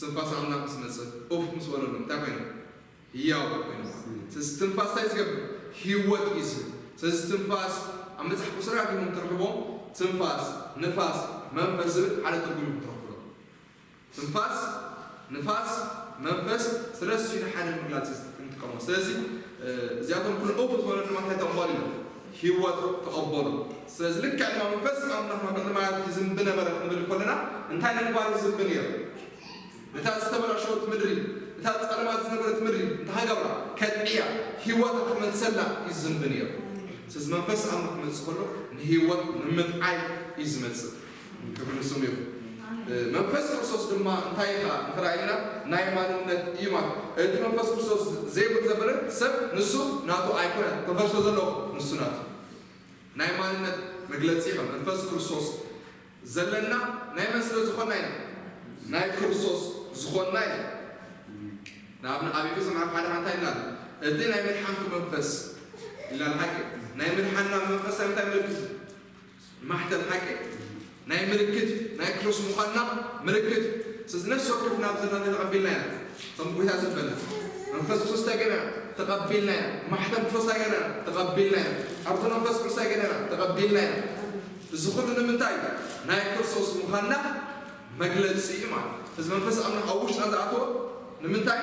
ስንፋስ ኣምላኽ ምስ መጽእ ኡፍ ምስ በለሉ እንታይ ኮይኑ ህያው ኮይኑ። ስለዚ ትንፋስ እንታይ ዝገብር ህይወት እዩ ዝህብ። ስለዚ ትንፋስ ኣብ መጽሓፍ ቅዱስ ደጋጊሞም ትረኽቦም ትንፋስ ንፋስ መንፈስ ዝብል ሓደ ትርጉም ትረኽብሎ። ትንፋስ ንፋስ መንፈስ ስለሱ ንሓደ ምግላጽ ንጥቀሞ። ስለዚ እዚኣቶም ኩሉ ኦፍ ዝበለ ድማ እንታይ ተቐበሉ እዩ ህይወት ተቐበሉ። ስለዚ ልክዕ ድማ መንፈስ ኣምላኽ መቐሊ ማለት ይዝንቢ ነበረ ክንብል ከለና እንታይ ንምግባር ይዝንቢ ነይሩ? እታ ዝተበላሸወት ምድሪ እታ ጸልማት ዝነበረት ምድሪ እንታይ ገብራ ከጥዕያ ህይወት ክመልሰላ ይዝንቢ ነይሩ። ስለዚ መንፈስ ኣምላኽ ክመጽእ ከሎ ንህይወት ንምጥዓይ እዩ ዝመጽእ። ክብሪ ንስሙ ይኹን። መንፈስ ክርስቶስ ድማ እንታይ ኢኻ እንተራእይና ናይ ማንነት እዩ ማለት እቲ መንፈስ ክርስቶስ ዘይብል ዘበለ ሰብ ንሱ ናቱ ኣይኮነ ተፈርሶ ዘለዎ ንሱ ናቱ ናይ ማንነት መግለጺ ኢኻ መንፈስ ክርስቶስ ዘለና ናይ መን ስለ ዝኾንና ኢና ናይ ክርስቶስ ዝኾንና ኢና ንኣብነ ኣብ ኤፌሶ ምዕራፍ ሓደ ሓንታ ኢልና እቲ ናይ ምድሓንኩ መንፈስ ኢልና ሓቂ ናይ ምድሓና መንፈስ እንታይ ምልክት ማሕተም ሓቂ ናይ ምልክት ናይ ክርስቶስ ምዃንና ምልክት ስለዚ ነፍሲ ወከፍና ኣብዚ ናይ ተቐቢልና ኢና ከም ጎይታ ዝበለ መንፈስ ክርስቶስ ተገና ተቐቢልና ኢና ማሕተም ክርስቶስ ተገና ተቐቢልና ኢና ኣብቲ መንፈስ ክርስቶስ ተገና ተቐቢልና ኢና እዚ ኩሉ ንምንታይ ናይ ክርስቶስ ምዃንና መግለፂ እዩ ማለት እዚ መንፈስ ኣምላኽ ኣብ ውሽጥና ዝኣተወ ንምንታይ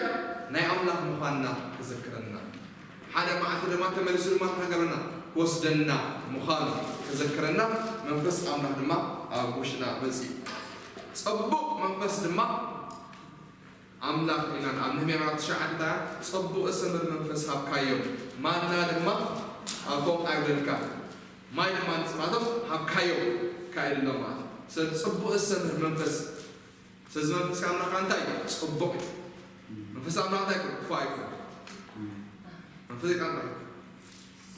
ናይ ኣምላኽ ምዃንና ክዘክረና ሓደ መዓልቲ ድማ ተመሊሱ ድማ ተገበና ክወስደና ምዃኑ ተዘክረና መንፈስ ኣምላኽ ድማ ኣብ ውሽጥና መፂ ፀቡቕ መንፈስ ድማ ኣምላኽ ኢልና ኣብ ነህምያ ምዕራፍ ትሽዓተ እንታይ ጽቡቕ እሰምር መንፈስ ሃብካዮም ማና ድማ ኣፎም ኣይብለልካ ማይ ድማ ንጽማቶም ሃብካዮም ካይልሎም ማለት ሰብ ጽቡቕ እሰምር መንፈስ ስለዚ መንፈስ ኣምላኽ እንታይ ጽቡቕ እዩ መንፈስ ኣምላኽ እንታይ ክፉ ኣይኮነ መንፈስ ቃል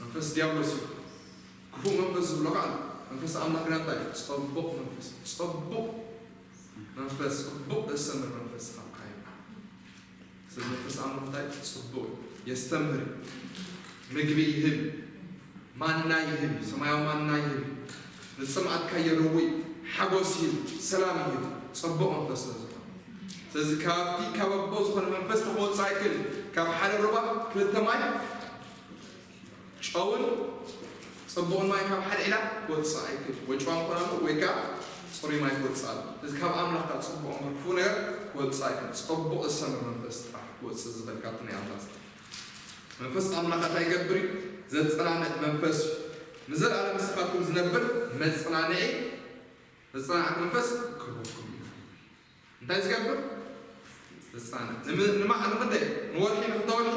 መንፈስ ዲያብሎስ ክፉ መንፈስ ዝብሎ ከዓ መንፈስ ኣምላኽ ግን እንታይ ጽቡቕ መንፈስ ጽቡቕ መንፈስ ጽቡቕ ዘስተምህር መንፈስ ሃብካ ይብላ። ስለዚ መንፈስ ኣምላኽ እንታይ ጽቡቕ የስተምህር፣ ምግቢ ይህብ፣ ማና ይህብ፣ ሰማያዊ ማና ይህብ፣ ንጽምኣትካ የርዊ፣ ሓጎስ ይህብ፣ ሰላም ይህብ፣ ጽቡቕ መንፈስ ስለ ዝኾነ። ስለዚ ካብቲ ካብ ኣቦ ዝኾነ መንፈስ ተኸወጽእ ኣይክእል። ካብ ሓደ ሩባ ክልተ ማይ ጨውን ጽቡቕን ማይ ካብ ሓደ ዒላ ክወጽእ ኣይክእል ወይ ጨዋ ክኾን ኣለዎ ወይ ከዓ ፅሩይ ማይ ክወጽእ ኣለዎ እዚ ካብ ኣምላኽ ካብ ፅቡቕ እምበር ክፉእ ነገር ክወጽእ ኣይክእል ፅቡቕ ዝሰምር መንፈስ ጥራሕ ክወጽእ ዝኽእል ካብቲ ናይ ኣምላኽ መንፈስ ኣምላኽ እንታይ ይገብር እዩ? ዘጸናንዕ መንፈስ እዩ። ንዘለኣለም ንስኻትኩም ዝነብር መጽናንዒ፣ ዘጸናንዕ መንፈስ ክህበኩም እዩ። እንታይ ዝገብር? ዘጸናንዕ። ንመ-፣ ንማ-፣ ንኽንደይ? ንወርሒ፣ ንኽልተ ወርሒ?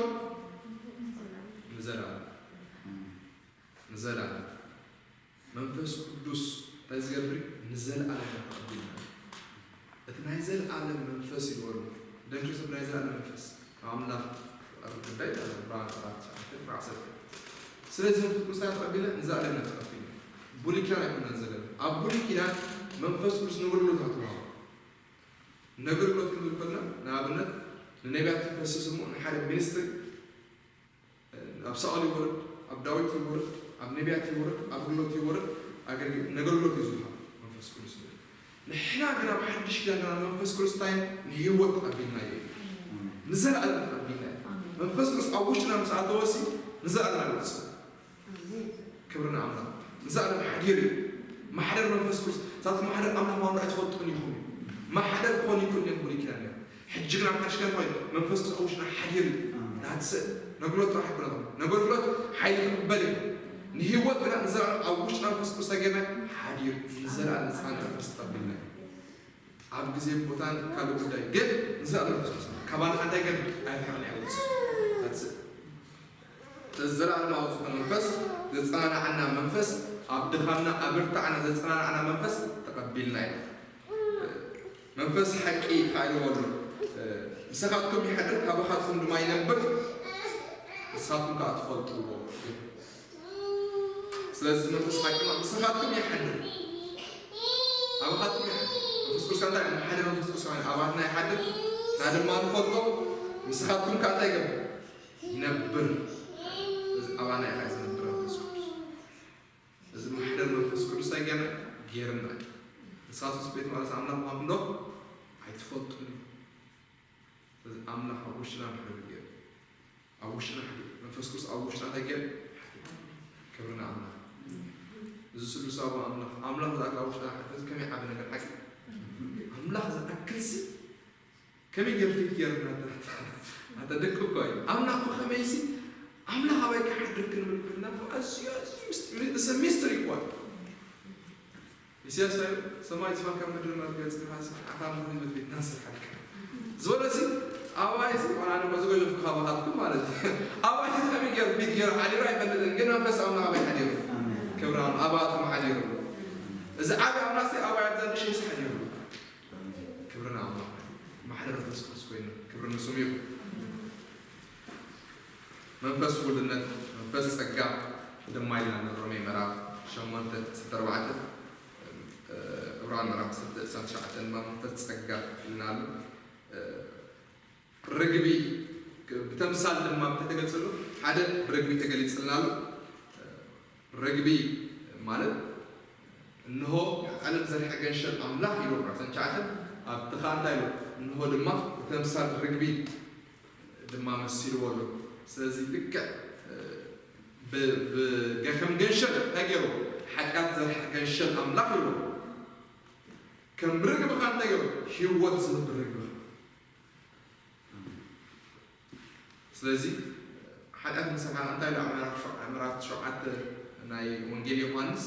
ንዘለኣለም። ንዘለኣለም። መንፈስ ቅዱስ እንታይ ዝገብር እዩ? ንዘለኣለም ተቐቢልና። እቲ ናይ ዘለኣለም መንፈስ ይበሉ። ደንክሪስቶስ ናይ ዘለኣለም መንፈስ ኣምላኽ ኣብ ጉዳይ ዕብራውያን ኣርባዕተ ትሽዓተ ዓሰርተ። ስለዚ መንፈስ ቅዱስ እንታይ ተቐቢልና? ንዘለኣለም ኢና ተቐቢልና። ብሉይ ኪዳን ኣይኮነን ዘለና። ኣብ ብሉይ ኪዳን መንፈስ ቅዱስ ነገልግሎት ኣትወሃቦ። ነገልግሎት ክንብል ከለና ንኣብነት ንነቢያት ይፈስስ እሞ ንሓደ ሚኒስትሪ ኣብ ሳኦል ይወርድ፣ ኣብ ዳዊት ይወርድ፣ ኣብ ነቢያት ይወርድ፣ ኣብ ኣገልግሎት ይወርድ፣ ኣገልግሎት ነገልግሎት እዩ ዝወሃብ መንፈስ ቅዱስ። ንሕና ግን ኣብ ሓድሽ ኪዳን ግና መንፈስ ቅዱስ እንታይ ንህይወት ተቐቢልናዮ እዩ። ንዘለኣለም ተቐቢልና እዩ። መንፈስ ቅዱስ ኣብ ውሽጥና ምስ ኣተወሲ ንዘለኣለም ኣይወፅእ። ክብሪ ንኣምላኽ። ንዘለኣለም ሓዲር እዩ። ማሕደር መንፈስ ቅዱስ፣ ሳት ማሕደር ኣምላኽ ምዃኑ ኣይትፈልጡን ኢኹም እዩ። ማሕደር ክኾን ይክእል እዩ ብሉይ ኪዳን እዩ። ሕጂ ግን ኣብ ሓድሽ ኪዳን ኮይኑ መንፈስ ቅዱስ ኣብ ውሽጥና ሓዲር እዩ። ኣሜን። ዳትስ ነግሎት ጥራሕ ኣይኮነን። ነገልግሎት ሓይሊ ክቕበል እዩ። ንህይወት ግና ንዘለኣለም ኣብ ውሽጥና መንፈስ ቅዱስ ተገይርና ሓዲር እዩ። ንዘለኣለም ንጽናንዕ መንፈስ ተቐቢልና እዩ። ኣብ ግዜ ቦታን ካልእ ጉዳይ ግን ንዘለኣለም መንፈስ ቅዱስ ካባና እንታይ ገር ኣይርሕቕን እዩ። ዳትስ እዚ ዘለኣለማዊ ዝኾነ መንፈስ ዘጸናንዓና መንፈስ ኣብ ድኻምና ኣብ ብርታዕና ዘጸናንዓና መንፈስ ተቐቢልና ኢና። መንፈስ ሓቂ እንታይ ኢልዎ ኣሎ? ምሳኻትኩም ይሓድር፣ ካባኻትኩም ድማ ይነብር፣ ንስኻትኩም ከኣ ትፈልጥዎ። ስለዚ እዚ መንፈስ ሓቂ ምሳኻትኩም ይሓድር፣ ኣባኻትኩም ይሓድር። መንፈስ ቅዱስ ከኣ እንታይ ሓደ መንፈስ ቅዱስ ከኣ ኣባትና ይሓድር፣ ንሕና ድማ ንፈልጦ። ንስኻትኩም ከኣ እንታይ ይገብር? ይነብር። እዚ ኣባና እዩ ዝነብር መንፈስ ቅዱስ። እዚ ማሕደር መንፈስ ቅዱስ እንታይ ገይርና? ገይርና እዩ። ንስኻትኩም ቤት መቕደስ ኣምላኽ ምዃንኩም ዶ ኣይትፈልጡን እዩ? ስለዚ ኣምላኽ ኣብ ውሽጥና ምሕደር ገይሩ። ኣብ ውሽጥና ሕዲ መንፈስ ቅዱስ ኣብ ውሽጥና እንታይ ገይሩ? ክብሪ ንኣምላኽ። እዚ ስሉሳዊ ኣምላኽ፣ ኣምላኽ ዝኣክል ኣብ ውሽጥና ሕዲ ከመይ ዓቢ ነገር ሓቂ? ኣምላኽ ዝኣክልሲ ከመይ ገይሩ ፊት ገይሩ ናታ፣ ናታ ደቂ እኮ እዩ። ኣምላኽ እኮ ከመይሲ ኣምላኽ ኣባይ ክሓድር ክንብል ከለና እኮ ኣዝዩ፣ ኣዝዩ ምስጢ-፣ it's a mystery እኮ እዩ። ኢሳያስ እንታይ ኢሉ? ሰማይ ዝፋን ካብ ምድሪ መርገጽ ንፋስ ኣኻ ምድሪ መትሪት ናስር ሓድካ። ዝበለሲ ኣባይሲ ዋላ ንቆ ዝገደፍኩ ካባኻትኩም ማለት እዩ። ኣባይሲ ከመይ ገይሩ ፊት ገይሩ ሓዲሩ ኣይፈልጥን፣ ግን መንፈስ ኣምላኽ ኣባይ ሓዲሩ። ኣሜን። ክብሪ ኣምላኽ ኣባትኩም ሓዲሩ። እዚ ዓቢ ኣምላኽሲ ኣባይ ኣብዛ ንእሽተይሲ ሓዲሩ። ክብሪ ንኣምላኽ። ማሕደር መንፈስ ቅዱስ ኮይኑ ክብሪ ንስሙ ይኹን። መንፈስ ውሉድነት፣ መንፈስ ጸጋ ድማ ኢልና ንሮሜ ምዕራፍ ሸሞንተ ዕስራን ኣርባዕተን፣ ዕብራውያን ምዕራፍ ዕስራን ትሽዓተን ድማ መንፈስ ጸጋ ኢልና ኣሎ። ርግቢ ብተምሳል ድማ እንታይ ተገልጸሉ? ሓደ ብርግቢ ተገሊጽልና ኣሎ። ርግቢ ማለት እንሆ ዓለም ዘርሐ ገንሸል ኣምላኽ ኢሉ ዕስራን ትሽዓተን ኣብቲ ኸኣ እንታይ ኢሉ? እንሆ ድማ ብተምሳል ርግቢ ድማ መሲልዎ ኣሎ። ስለዚ ልክዕ ብ-፣ ብ-፣ ከም ገንሸል እንታይ ገይሩ? ሓጢኣት ዘርሐ ገንሸል ኣምላኽ ኢሉ። ከም ርግቢ ኸኣ እንታይ ገይሩ? ህይወት ዝህብ ርግቢ። ስለዚ ሓጢኣት ምስ ሰራሕና እንታይ ኢሉ ኣብ ምዕራፍ ሸው-፣ ምዕራፍ ትሽዓተ ናይ ወንጌል ዮሃንስ፣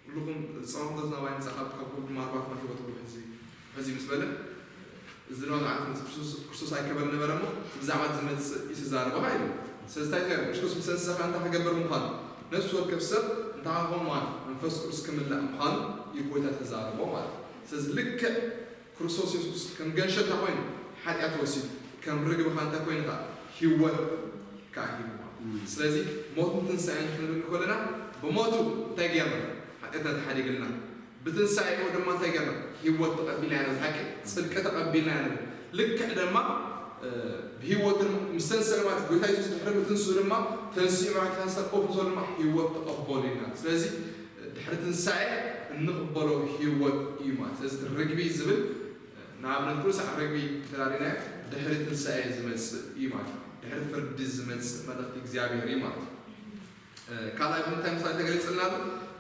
"ኩልኹም ዝጸመምኩ ናባይ ምጻእ፣ ካብ፣ ካብ ኩሉ ድማ ኣርባዕተ ማይ ህይወት ትብሉ ሕዚ፣ ሕዚ" ምስ በለ፣ እዚ ድማ ንዓት መጽእ ክርስቶስ፣ ክርስቶስ ኣይከበረ ነበረ እሞ፣ ብዛዕባ ዝመጽእ እዩ ዝዛረቦ ኢሉ። ስለዚ እንታይ ገይሩ? ክርስቶስ ምስ ተንሰኻ እንታይ ክገብር ምዃኑ፣ ነፍሲ ወከፍ ሰብ እንታይ ክኸውን ምዃኑ፣ መንፈስ ቅዱስ ክምላእ ምዃኑ እዩ ጎይታ ተዛረቦ ማለት እዩ። ስለዚ ልክዕ ክርስቶስ የሱስ ከም ገንሸል እንታይ ኮይኑ? ሓጢኣት ወሲዱ። ከም ርግቢ ኸኣ እንታይ ኮይኑ ኸኣ? ህይወት ከኣ ሂቡ። እም። ስለዚ ሞትን ትንሳኤን ክንብል ከለና ብሞቱ እንታይ ገይርና? ሓጢኣትና ተሓዲግልና። ብትንሳኤኡ ድማ እንታይ ገይርና? ህይወት ተቐቢልና ኢና። ሓቂ ጽድቂ ተቐቢልና ኢና። ልክዕ ድማ፣ እ፣ ብህይወትን ምስ ተንስኡ ድማ ጎይታ የሱስ ድሕሪ ምትንስኡ ድማ ተንሲኡ ማለት ተንሳ ኮፍ ምስ በሉ ድማ ህይወት ተቐበሉ ኢና። ስለዚ ድሕሪ ትንሳኤ እንቕበሎ ህይወት እዩ ማለት። ስለዚ ርግቢ ዝብል ንኣብነት ኩሉ ሳዕ ርግቢ እንተ ርኢናዮ ድሕሪ ትንሳኤ ዝመጽእ እዩ ማለት እዩ። ድሕሪ ፍርዲ ዝመጽእ መልእኽቲ እግዚኣብሔር እዩ ማለት እዩ። እ፣ ካልኣይ ብምንታይ ምሳሌ ተገሊጽልና ኣሎ?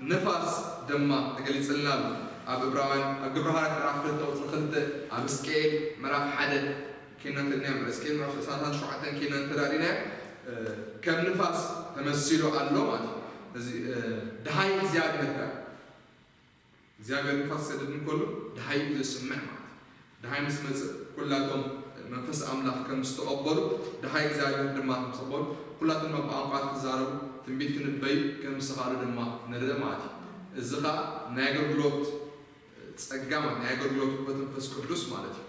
ንፋስ ድማ ተገሊጽልና ኣሎ። ኣብ ዕብራውያን፣ ኣብ ግብረ ሃዋርያት ምዕራፍ ክልተ ቁጽሪ ክልተ፣ ኣብ ሕዝቅኤል ምዕራፍ ሓደ ኬና እንተድናዮ፣ ምዕራፍ ዕስራን ሸውዓተን ኬና እንተዳሪናዮ፣ ከም ንፋስ ተመሲሉ ኣሎ ማለት እዩ። እዚ ደሃይ እግዚኣብሔር ከ እግዚኣብሔር ንፋስ ክሰድድ እንከሎ ደሃይ እዩ ዘስምዕ ማለት እዩ። ደሃይ ምስ መጽእ ኩላቶም መንፈስ ኣምላኽ ከም ዝተቐበሉ፣ ደሃይ እግዚኣብሔር ድማ ከም ዝተቐበሉ፣ ኩላቶም ድማ ብቋንቋ ክዛረቡ፣ ትንቢት ክንበዩ ከም ዝኸኣሉ ድማ ንርኢ ማለት እዩ። እዚ ኸኣ ናይ ኣገልግሎት ጸጋ ማለት ናይ ኣገልግሎት ውህበት መንፈስ ቅዱስ ማለት እዩ።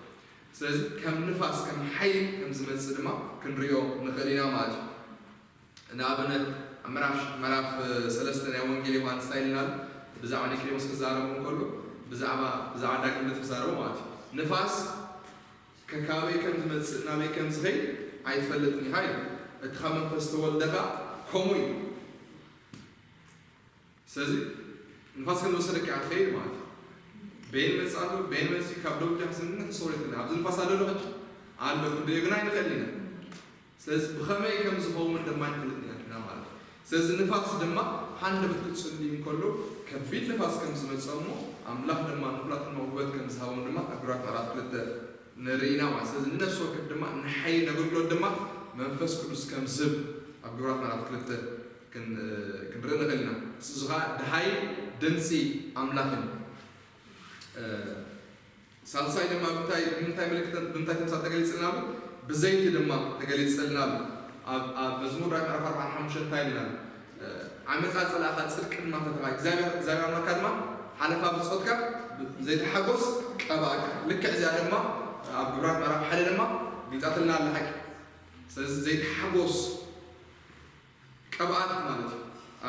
ስለዚ ከም ንፋስ ከም ሓይሊ ከም ዝመጽእ ድማ ክንሪኦ ንኽእል ኢና ማለት እዩ። ንኣብነት ኣብ ምዕራፍ ምዕራፍ ሰለስተ ናይ ወንጌል ዮሃንስ እንታይ ኢልና ኣሎ? ብዛዕባ ኒቆዲሞስ ክዛረቡ እንከሎ ብዛዕባ ብዛዕባ ዳግም ልደት ክዛረቡ ማለት እዩ። ንፋስ ከካበይ ከም ዝመጽእ ናበይ ከም ዝኸይድ ኣይትፈልጥን ኢኻ እዩ። እቲ ካብ መንፈስ ዝተወልደ ኸኣ ከምኡ እዩ። ስለዚ ንፋስ ከም ዝወሰደካ ኢኻ ትኸይድ ማለት እዩ። በይን መጽእ ኣሎ፣ በይን መጽእ ካብ ደቡብ ጃክሰን ግን ተሰውረትና ኣብዚ ንፋስ ኣሎ ዶ ሕጂ? ኣሎ ክንደዮ ግን ኣይንኽእል ኢና። ስለዚ ብኸመይ ከም ዝኸውን ድማ ኣይንፈልጥን ኢና ማለት እዩ። ስለዚ ንፋስ ድማ ሃንደበት ክጽልዩ እንከሎ ከቢድ ንፋስ ከም ዝመጽእ እሞ ኣምላኽ ድማ ንኹላትና ውህበት ከም ዝሃቦም ድማ ኣብ ግብራት ምዕራፍ ክልተ ንርኢ ኢና ማለት። ስለዚ ንነፍሲ ወከፍ ድማ ንሓይሊ ነገልግሎት ድማ መንፈስ ቅዱስ ከም ዝህብ ኣብ ግብራት ምዕራፍ ክልተ ክንርኢ ንኽእል ኢና። እዚ ኸዓ ደሃይ ድምፂ ኣምላኽን ሳልሳይ ድማ ብምንታይ ምልክት ብምንታይ ተምሳል ተገሊፅልና ኣሎ? ብዘይቲ ድማ ተገሊፅልና ኣሎ። ኣብ ኣብ መዝሙር ዳዊት ምዕራፍ ኣርባዓን ሓሙሽተን እንታይ ኢልና ኣሎ? ዓመፃ ፀላእኻ ፅድቂ ድማ ፈተኻ እግዚኣብሔር እግዚኣብሔር ኣምላካ ድማ ሓለፋ ብፆትካ ዘይተሓጎስ ቀባእካ። ልክዕ እዚኣ ድማ ኣብ ግብራት ምዕራፍ ሓደ ድማ ግልፃትልና ኣላ ሓቂ። ስለዚ ዘይተሓጎስ ቅብኣት ማለት እዩ።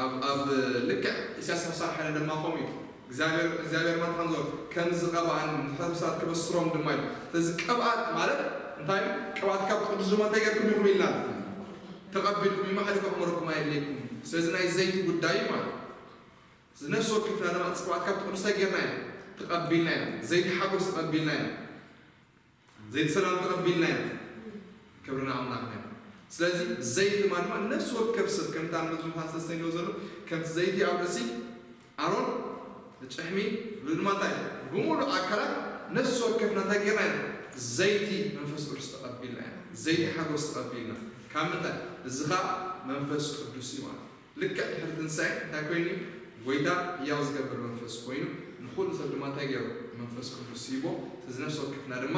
ኣብ ኣብ ልክዕ ኢሳያስ ሓምሳ ሓደ ድማ ከምኡ እዩ። እግዚኣብሔር እግዚኣብሔር ማለት ከም ዘሎ ከም ዝቀብኣኒ ንሕሳብ ሰባት ክበስሮም ድማ እዩ። ስለዚ ቅብኣት ማለት እንታይ እዩ? ቅብኣት ካብ ቅዱስ ድማ እንታይ ገርኩም ኢኹም ኢልና ተቐቢልኩም እዩ ሓደ ከቕምረኩም ኣየድልየኩም። ስለዚ ናይ ዘይቲ ጉዳይ እዩ ማለት እዩ። እዚ ነፍሲ ወከፍና ድማ ቅብኣት ካብ ቅዱስ እንታይ ጌርና ኢና ተቐቢልና ኢና። ዘይቲ ሓጎስ ተቐቢልና ኢና። ዘይቲ ሰላም ተቐቢልና ኢና። ክብሪ ንኣምላኽና ይኹን። ስለዚ ዘይቲ ማለት ድማ ነፍሲ ወከፍ ሰብ ከምቲ ኣብ መዝሙር ሰለስተ ኢልዎ ዘሎ ከምቲ ዘይቲ ኣብ ርእሲ ኣሮን ጭሕሚ ድማ እንታይ ብምሉእ ኣካላት ነፍሲ ወከፍና እንታይ ጌርና ኢና ዘይቲ መንፈስ ቅዱስ ተቐቢልና ኢና። ዘይቲ ሓጎስ ተቐቢልና ካብ ምንታይ እዚ ኸዓ መንፈስ ቅዱስ እዩ ማለት እዩ። ልክዕ ድሕሪ ትንሳኤ እንታይ ኮይኑ እዩ? ጎይታ ህያው ዝገብር መንፈስ ኮይኑ ንኹሉ ሰብ ድማ እንታይ ገይሩ? መንፈስ ቅዱስ ሂቦ። ስለዚ ነፍሲ ወከፍና ድማ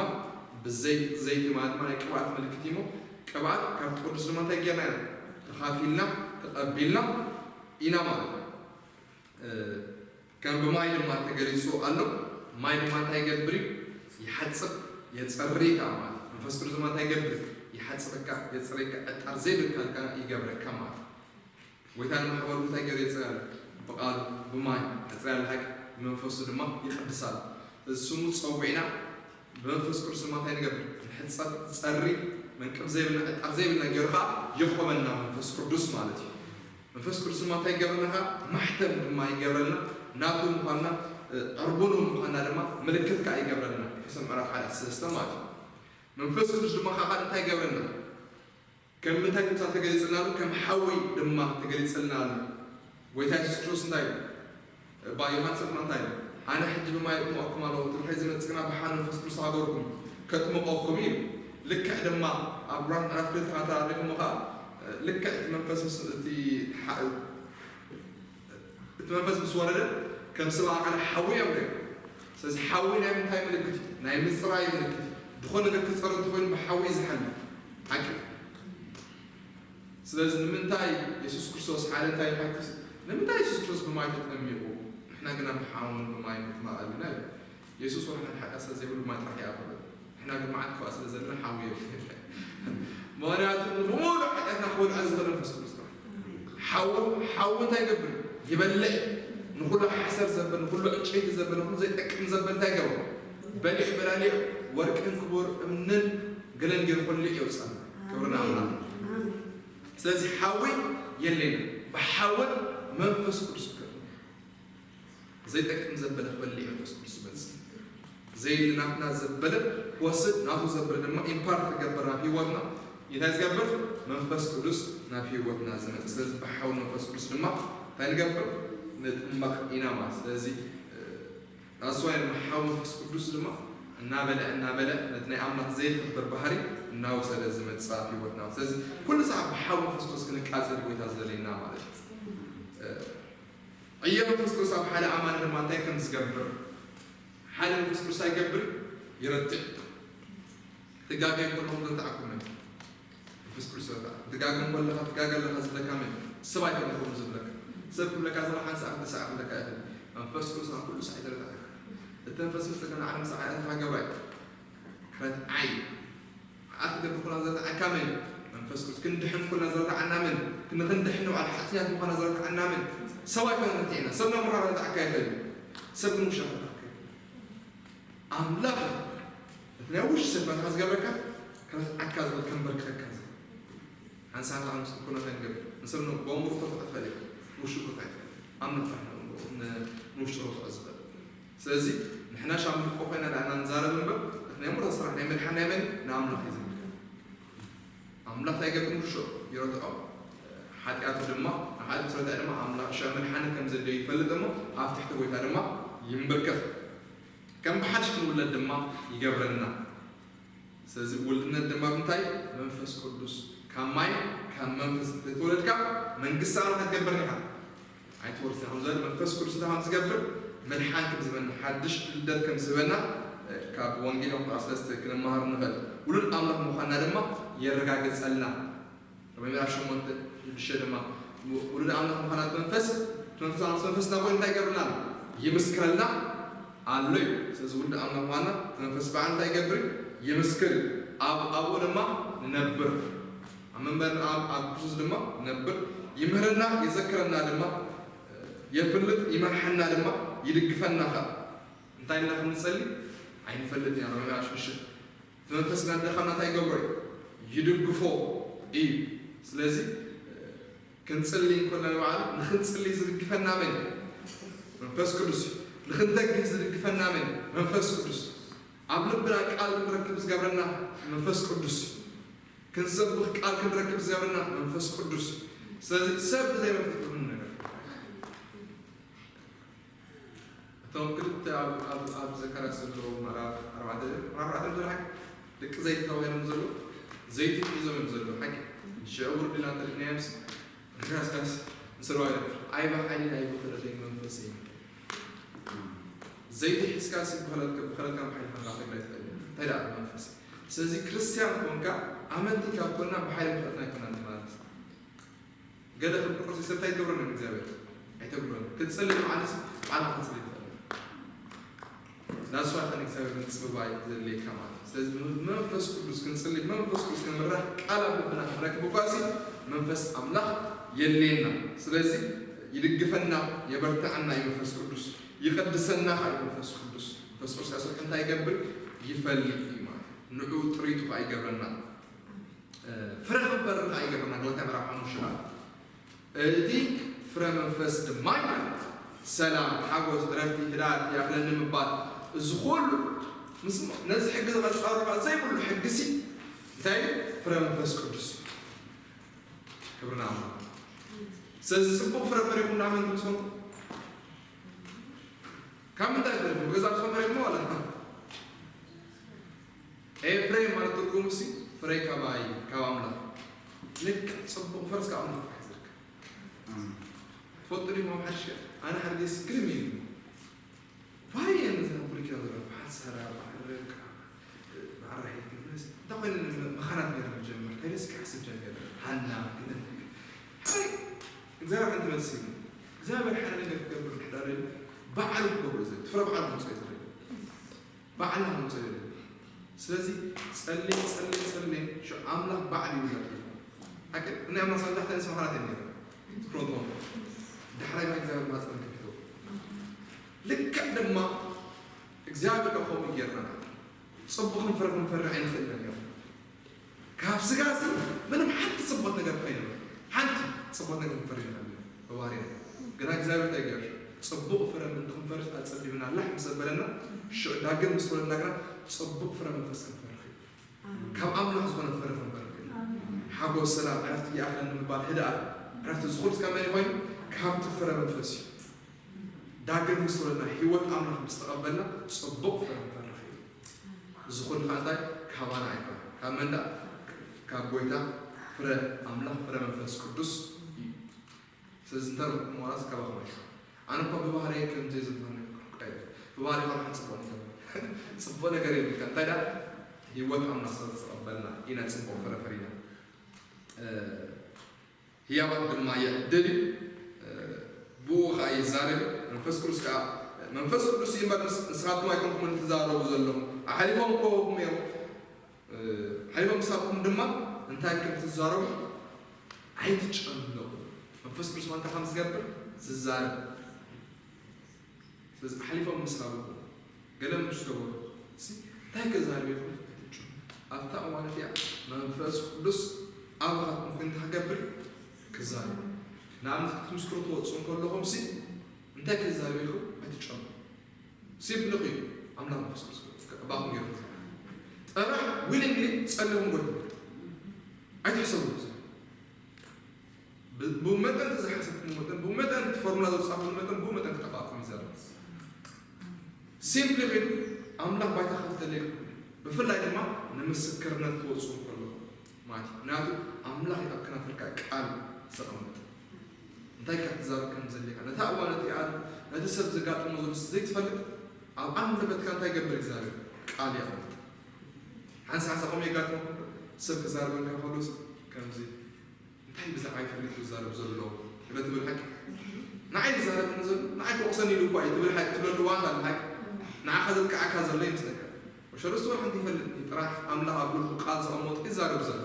ብዘይ ዘይቲ ማለት ድማ ናይ ቅብኣት ምልክት እዩ። ቅብኣት ካብቲ ቅዱስ ድማ እንታይ ጌርና ኢና? ተኻፊልና ተቐቢልና ኢና ማለት እዩ። ከም ብማይ ድማ ተገሊጹ ኣሎ። ማይ ድማ እንታይ ይገብር እዩ? ይሓጽብ የጸሪ ከዓ ማለት መንፈስ ቅዱስ ድማ እንታይ ይገብር? ይሓጽበካ የጸረካ ዕጣር ዘይብልካ ይገብረካ ማለት። ጎይታ ንማሕበሩ እንታይ ገይሩ የጽርያ ኣሎ? ብቓሉ ብማይ ኣጽርያ ኣሎ ሓቂ ብመንፈሱ ድማ ይቕድሳ ኣሎ። እዚ ስሙ ጸዊዕና ብመንፈስ ቅዱስ ድማ እንታይ ንገብር? ንሕጸብ ጸሪ መንቅብ ዘይብልና ዕጣር ዘይብልና ገይሩ ከዓ የቆመና መንፈስ ቅዱስ ማለት እዩ። መንፈስ ቅዱስ ድማ እንታይ ይገብረልና? ማሕተም ድማ ይገብረልና። ናቱ ምዃንና ዕርቡኑ ምዃንና ድማ ምልክት ከዓ ይገብረልና። ኤፌሶን ምዕራፍ ሓደ ሰለስተ ማለት እዩ። መንፈስ ቅዱስ ድማ ከዓ ካልእ እንታይ ይገብረልና? ከም ምንታይ ትምሳል ተገሊጽልና ኣሎ? ከም ሓዊ ድማ ተገሊጽልና ኣሎ። ጎይታ የሱስ ክርስቶስ እንታይ እዩ? እባ ዮሃንስ ድማ እንታይ እዩ? ኣነ ሕጂ ብማይ እጥምቐኩም ኣለኹ፣ እቲ ድሕሪ ዝመጽእ ግና ብሓይሊ መንፈስ ቅዱስ ሃገርኩም ከጥምቐኩም እዩ። ልክዕ ድማ ኣብ ዕብራውያን ምዕራፍ ክልተ ካታሪኹም ኸዓ ልክዕ እቲ መንፈስ ምስ እቲ እቲ መንፈስ ምስ ወረደ ከም ስብ ኣካል ሓዊ እዮም ሪኦም። ስለዚ ሓዊ ናይ ምንታይ ምልክት እዩ? ናይ ምፅራይ ምልክት እዩ። ዝኾነ ነገር ክፀሪ እንተኮይኑ ብሓዊ እዩ ዝሓልፍ ሓቂ። ስለዚ ንምንታይ የሱስ ክርስቶስ ሓደ እንታይ ሓኪስ ንምንታይ የሱስ ክርስቶስ ብማይ ተጠሚቑ ንሕና ግና ብሓውን ብማይ ምጥማቕ ኣለና ይብል። የሱስ ወላ ሓደ ሓጢኣት ስለ ዘይብሉ ብማይ ጥራሕ ይኣኽሎ። ንሕና ግን መዓት ክብኣ ስለ ዘለና ሓዊ የብሉ። ምኽንያቱ ንሙሉ ሓጢኣትና ክወልዖ ዝኽእል መንፈስ ቅዱስ ጥራሕ። ሓዊ ሓዊ እንታይ ይገብር? ይበልዕ። ንኹሉ ሓሰር ዘበል ንኹሉ ዕንጨይቲ ዘበል ንኹሉ ዘይጠቅም ዘበል እንታይ ይገብር? በሊዑ በላሊዑ ወርቅን ክቡር እምንን ገለን ገይሩ ኩሉ የውፅኣና። ክብሪ ንኣምላኽ። ስለዚ ሓዊ የለና። ብሓውን መንፈስ ቅዱስ ክገብር ዘይጠቅም ዘበለ ክበልዕ መንፈስ ቅዱስ ዝመጽእ። ዘይናትና ዘበለ ክወስድ ናቱ ዘበለ ድማ ኢምፓርት ክገብር ናብ ህይወትና እንታይ ዝገብር መንፈስ ቅዱስ ናብ ህይወትና ዝመጽእ። ስለዚ ብሓው መንፈስ ቅዱስ ድማ እንታይ ንገብር ንጥመቕ ኢና ማለት። ስለዚ ኣስዋይ ሓው መንፈስ ቅዱስ ድማ እናበለ እናበለ ነቲ ናይ ኣምላኽ ዘይኽብር ባህሪ እናወሰደ ዝመጽእ ኣብ ህይወትና። ስለዚ ኩሉ ሰዓት ብሓዊ መንፈስ ቅዱስ ክንቃጸል ጎይታ ዝደለየና ማለት እዩ። ዕዮ መንፈስ ቅዱስ ኣብ ሓደ ኣማኒ ድማ እንታይ ከም ዝገብር፣ ሓደ መንፈስ ቅዱስ ኣይገብር ይረትዕ። ትጋገ ከለኹም ዘርትዓኩም እዩ። መንፈስ ቅዱስ ይረትዓኩም። ትጋገ ከለኻ ትጋገ ኣለኻ ዝብለካ መን እዩ? ሰብ ኣይኮነኩም ዝብለካ። ሰብ ክብለካ ዘሎ ሓንሳእ ክልተ ሰዓት ክብለካ ይኽእል። መንፈስ ቅዱስ ናብ ኩሉ ሰዓት ይረትዓካ። እቲ መንፈስ ቅዱስ ገና ዓለም ሰዓት ገብራይ ረትዓይ። ሓጢኣት ክገብር ኩላ ዘርትዓካ መን? መንፈስ ቅዱስ። ክንድሕን ኩላ ዘርትዓና መን? ንኽንድሕን ንባዕል ሓጢኣት ምዃና ዘርትዓና መን? ሰብ ኣይኮነ ረትዕና። ሰብ ናብ ምራብ ረትዓካ ይኽእል እዩ። ሰብ ግን ውሻ ረትዓካ ይኽእል። ኣምላኽ እቲ ናይ ውሽጢ ሰባትካ ዝገብረካ ከረትዓካ ዝኽእል፣ ከንበርክኸካ ዝኽእል። ሓንሳብ ከኣ ምስ ኩነታ ንገብር። ንሰብ ን-፣ ብኣእምሮ ከተውጽኦ ትኽእል ኢኻ። ውሽጢ ከተውጽኦ ኣይትኽእል። ኣምላኽ ጥራሕ ን-፣ ን-፣ ንውሽጢ ከተውጽኦ ዝኽእል። ስለዚ ንሕና ሻምብቆ ኮይና ዳእና ንዛረብ እምበር፣ እቲ ናይ ምሮ ስራሕ ናይ ምድሓን ናይ መን? ንኣምላኽ እዩ ዝምልከት። ኣምላኽ እንታይ ይገብር? ንርሾ ይረትዖ። ሓጢኣቱ ድማ፣ ንሓጢኣቱ ምስ ረትዐ ድማ ኣምላኽ ሽዑ ምድሓን ከም ዘድልዮ ይፈልጥ እሞ ኣብ ትሕቲ ጎይታ ድማ ይንብርከኽ። ከም ብሓድሽ ክንውለድ ድማ ይገብረና። ስለዚ ውልድነት ድማ ብምንታይ? መንፈስ ቅዱስ። ካብ ማይ ካብ መንፈስ እንተተወለድካ መንግስቲ ኣምላኽ ክትገብር ኢኻ። ኣይትወርስን። ከም ዝበለ መንፈስ ቅዱስ እንታይ ከም ዝገብር ምድሓን ከም ዝህበና፣ ሓድሽ ልደት ከም ዝህበና፣ እ፣ ካብ ወንጌል ዮሃንስ ምዕራፍ ሰለስተ ክንመሃር ንኽእል። ውሉድ ኣምላኽ ምዃንና ድማ የረጋግጸልና። ሮሜ ምዕራፍ ሸሞንተ ሽዱሽተ ድማ ውሉድ ኣምላኽ ምዃንና እቲ መንፈስ፣ እቲ መንፈስ ኣምላኽ መንፈስና ኮይኑ እንታይ ይገብርና ኣሎ? ይምስክረልና ኣሎ እዩ። ስለዚ ውሉድ ኣምላኽ ምዃንና እቲ መንፈስ በዓል እንታይ ይገብር? ይምስክር። ኣብ፣ ኣብኡ ድማ ንነብር። ኣብ መንበር ኣብ፣ ኣብ ክርስቶስ ድማ ንነብር። ይምህረና፣ የዘክረና ድማ፣ የፍልጥ፣ ይመርሓና ድማ፣ ይድግፈና ኸኣ። እንታይ ኢልና ከም ንጸሊ ኣይንፈልጥን ኢና። ሮሜ ምዕራፍ ሽዱሽተ። እቲ መንፈስ እናደኸመና እንታይ ይገብሮ እዩ? ይድግፎ እዩ። ስለዚ ክንጽሊ እንከለና ንባዕሉ ንኽንጽሊ ዝድግፈና መን እዩ? መንፈስ ቅዱስ እዩ። ንኽንተግህ ዝድግፈና መን እዩ? መንፈስ ቅዱስ። ኣብ ልብና ቃል ክንረክብ ዝገብረና መንፈስ ቅዱስ እዩ። ክንሰብኽ ቃል ክንረክብ ዝገብረና መንፈስ ቅዱስ እዩ። ስለዚ ሰብ ብዘይ መንፈስ ቅዱስ ምንም ነገር። እቶም ክልተ ኣብ፣ ኣብ፣ ኣብ ዘካርያስ ዘለዉ ምዕራፍ ኣርባዕተ፣ ምዕራፍ ኣርባዕተ ዘሎ ሓቂ ደቂ ዘይቲ ተባሂሎም ዘለዉ፣ ዘይቲ ሒዞም እዮም ዘለዉ። ሓቂ ሽዑ ውርድ ኢልና እንተሪእናዮምስ፣ ዘካርያስ ካስ ንስርዋ ኢሎም፣ ኣይ ብሓይልን ኣይ ብኽእለተይን መንፈስ እዩ። ዘይቲ ሒዝካስ ብኽእለት-፣ ብኽእለትካ ብሓይልካ ንራኸብ ኣይትኽእልን። እንታይ ደኣ መንፈስ? ስለዚ ክርስትያን ኮንካ፣ ኣመንቲ ካብ ኮንና ብሓይልን ብኽእለትን ኣይኮናን ማለት። ገለ ክብቅስ ሰብ እንታይ ይገብረና እግዚኣብሔር? ኣይተግብረን። ክትጽሊ መዓልስ ባዕልኻ ክትጽሊ ትኽእል። ዳስዋ ከን እግዚኣብሔር ምጽብባይ ዘድልየካ ማለት እዩ። ስለዚ ብመንፈስ ቅዱስ ክንጽሊ፣ ብመንፈስ ቅዱስ ክንምራሕ፣ ቃል ኣብ ልብና ክንረክብ እኳ ሲ መንፈስ ኣምላኽ የድልየና። ስለዚ ይድግፈና፣ የበርትዓና እዩ መንፈስ ቅዱስ፣ ይቐድሰና ከዓ እዩ መንፈስ ቅዱስ። መንፈስ ቅዱስ ከዓ ስርሑ እንታይ ይገብር? ይፈልጥ እዩ ማለት እዩ። ንዑ ጥሪቱ ከዓ ይገብረና። ፍረ ክንፈሪ ከዓ ይገብረና። ገላትያ ምዕራፍ ሓሙሽተ። እቲ ፍረ መንፈስ ድማ ይላል፣ ሰላም፣ ሓጎስ፣ ዕረፍቲ፣ ህድኣት፣ ይኣኽለኒ ምባል። እዚ ኩሉ ምስ፣ ነዚ ሕጊ ዝቐጻረባ ዘይብሉ ሕጊ ሲ እንታይ እዩ? ፍረ መንፈስ ቅዱስ እዩ። ክብሪ ንኣምላኽ። ስለዚ ጽቡቕ ፍረ ፈሪኹም ናብ መን ትምስክሩ? ካብ ምንታይ ፈሪኹም? ብገዛእኩም ፈሪኹም ማለት ነው። ኤፍሬም ማለት ትርጉሙ ሲ ፍረ ካባይ፣ ካብ ኣምላኽ። ልክዕ ጽቡቕ ፍረስ ካብ ኣምላኽ ጥራሕ ዝርከብ። ትፈልጡ ዲኹም ኣብ ሓድሽ ኣነ ሓደ ግዜ ግርም እዩ። ዋይ፣ እነዚ ኣብ ብሉይ ኪዳን ዘሎ በዓል ሰራ፣ በዓል ርብቃ፣ በዓል ራሄል፣ እንታይ ኮይኑ መኻናት ነይረን ዝጀመር? እንታይ ደስ ክሓስብ ጀሚረ? ሃና፣ ግን እንታይ? እግዚኣብሔር ሓንቲ መልሲ እዩ። እግዚኣብሔር ሓደ ነገር ክገብር እንድሕር ደልዩ፣ ባዕሉ ክገብሮ እዩ ዝደሊ። ፍረ ባዕሉ ክምፅኦ እዩ ዝደሊ። ባዕልና ክምፅኦ እዩ ዝደሊ። ስለዚ ጸልየ፣ ጸልየ፣ ጸልየ፣ ሽዑ ኣምላኽ ባዕሉ ይውለድ። ሓቂ፣ ናይ ኣምላኽ ሰብዳሕተ ንስ መኻናት እዮም ነይረን። ፍሮንት ዳሕራይ እግዚኣብሔር ማፀን ከፊትዎ። ልክዕ ድማ እግዚኣብሔር ካብ ከምኡ ጌርና ጽቡቕ ክንፈሪ ክንፈሪ ኣይንኽእልን እዮም። ካብ ስጋ እዚ ምንም ሓንቲ ጽቡቕ ነገር ኣይንበል። ሓንቲ ጽቡቕ ነገር ክንፈሪ ንኽእል ኢና። ብባህሪና። ግና እግዚኣብሔር እንታይ ገይሩ? ጽቡቕ ፍረ ምእንቲ ክንፈሪ ኣጸቢብና ላሕ ምስ ኣበለና፣ ሽዑ ዳግም ምስ ተወለድና ግና ጽቡቕ ፍረ መንፈስ ክንፈሪ ኽኢልና። ካብ ኣምላኽ ዝኾነ ፍረ ክንፈሪ ኽኢልና። ሓጎስ፣ ሰላም፣ ዕረፍቲ ይኣኽለኒ ምባል፣ ህድኣት፣ ዕረፍቲ፣ እዚ ኹሉ ካብ መን ኮይኑ? ካብቲ ፍረ መንፈስ እዩ። ዳግም ምስ ተወለድና፣ ህይወት ኣምላኽ ምስ ተቐበልና፣ ጽቡቕ ፍረ ክንፈሪ ኽኢልና። እዚ ኩሉ ከዓ እንታይ? ካባና ኣይኮነ። ካብ መን ደኣ? ካብ ጎይታ ፍረ ኣምላኽ፣ ፍረ መንፈስ ቅዱስ እዩ። ስለዚ እንተ ረኽብኩሞ ዋላስ ካባኹም ኣይኮነ። ኣነ እኳ ብባህርየ ከምዚ ዝበሃል ነገር እኳ የለን። ብባህርየ ካብ ሓንቲ ጽቡቕ ነገር፣ ጽቡቕ ነገር የብልካ። እንታይ ደኣ? ህይወት ኣምላኽ ስለ ዝተቐበልና ኢና ጽቡቕ ፍረ ፈሪና። እ፣ ህያዋት ድማ ይዕድል እዩ። እ፣ ብኡ ኸዓ ይዛረብ እዩ። መንፈስ ቅዱስ ከዓ፣ መንፈስ ቅዱስ እዩ እምበር ንስ-፣ ንስኻትኩም ኣይኮንኩምን ትዛረቡ ዘለኹም። ኣሕሊፎም ክህቡኹም እዮም። እ፣ ሓሊፎም ክሳብኩም ድማ እንታይ ከም ትዛረቡ ኣይትጨነቑ። መንፈስ ቅዱስ ማለት ከም ዝገብር ዝዛረብ። ስለዚ ሓሊፎም ምስ ሃብኹም፣ ገለ ምስ ገበሩ፣ እሲ እንታይ ክዛረብ ኢልኩም ኣይትጨነቑ። ኣብታ እዋን እቲኣ መንፈስ ቅዱስ ኣባኻትኩም እንታይ ክገብር? ክዛረብ። ንኣብነት ክትምስክሩ ትወፁ እንከለኹም ሲ እንታይ ክዛረብ ኢልኩም ኣይትጨነቑ። ሲምፕሊ እዩ። ኣምላኽ መንፈስ ቅዱስ ኣባኹም ገይሩ ጥራሕ ዊሊንግሊ ጸሊኹም ጎድኒ ኣይትሕሰቡ። ብ-፣ ብኡ መጠን እቲ ዝሓሰብኩም መጠን፣ ብኡ መጠን እቲ ፎርሙላ ዘውጻእኩም መጠን፣ ብኡ መጠን ክጠፋእኩም እዩ ዘሎ። ሲምፕሊ ግን ኣምላኽ ባይታ ክፍተለይ ይኽእል። ብፍላይ ድማ ንምስክርነት ትወጽኡ ከለኹም ማለት እዩ። ምክንያቱ ኣምላኽ እዩ ኣብ ከናፍርካ ቃል ዘቐምጥ። እንታይ ካብ ትዛረብ ከም ዘድልየካ፣ ነታ እዋን እቲኣ፣ ነቲ ሰብ ዘጋጥሞ ዘሎ ዘይትፈልጥ፣ ኣብ ኣንደበትካ እንታይ ይገብር እግዚኣብሔር? ቃል የቐምጥ። ሓንሳእ ሓንሳእ ከምኡ የጋጥመኩም፣ ሰብ ክዛረበልካ ከሎ ከምዚ፣ እንታይ ብዛዕባ ይፈልጥ ዝዛረብ ዘሎ? ኢለ ትብል ሓቂ? ንዓይ ዝዛረበኒ ዘሎ፣ ንዓይ ክወቕሰኒ ኢሉ እኳ እዩ ትብል ሓቂ፣ ትብለሉ እዋን ኣሎ ሓቂ? ንዓኻ ዘጥቅዓካ ዘሎ ይመስለካ። ወሸረስቱ ሓንቲ ይፈልጥ እዩ፣ ጥራሕ ኣምላኽ ኣብ ልቡ ቃል ዘቐመጦ ይዛረብ ዘሎ።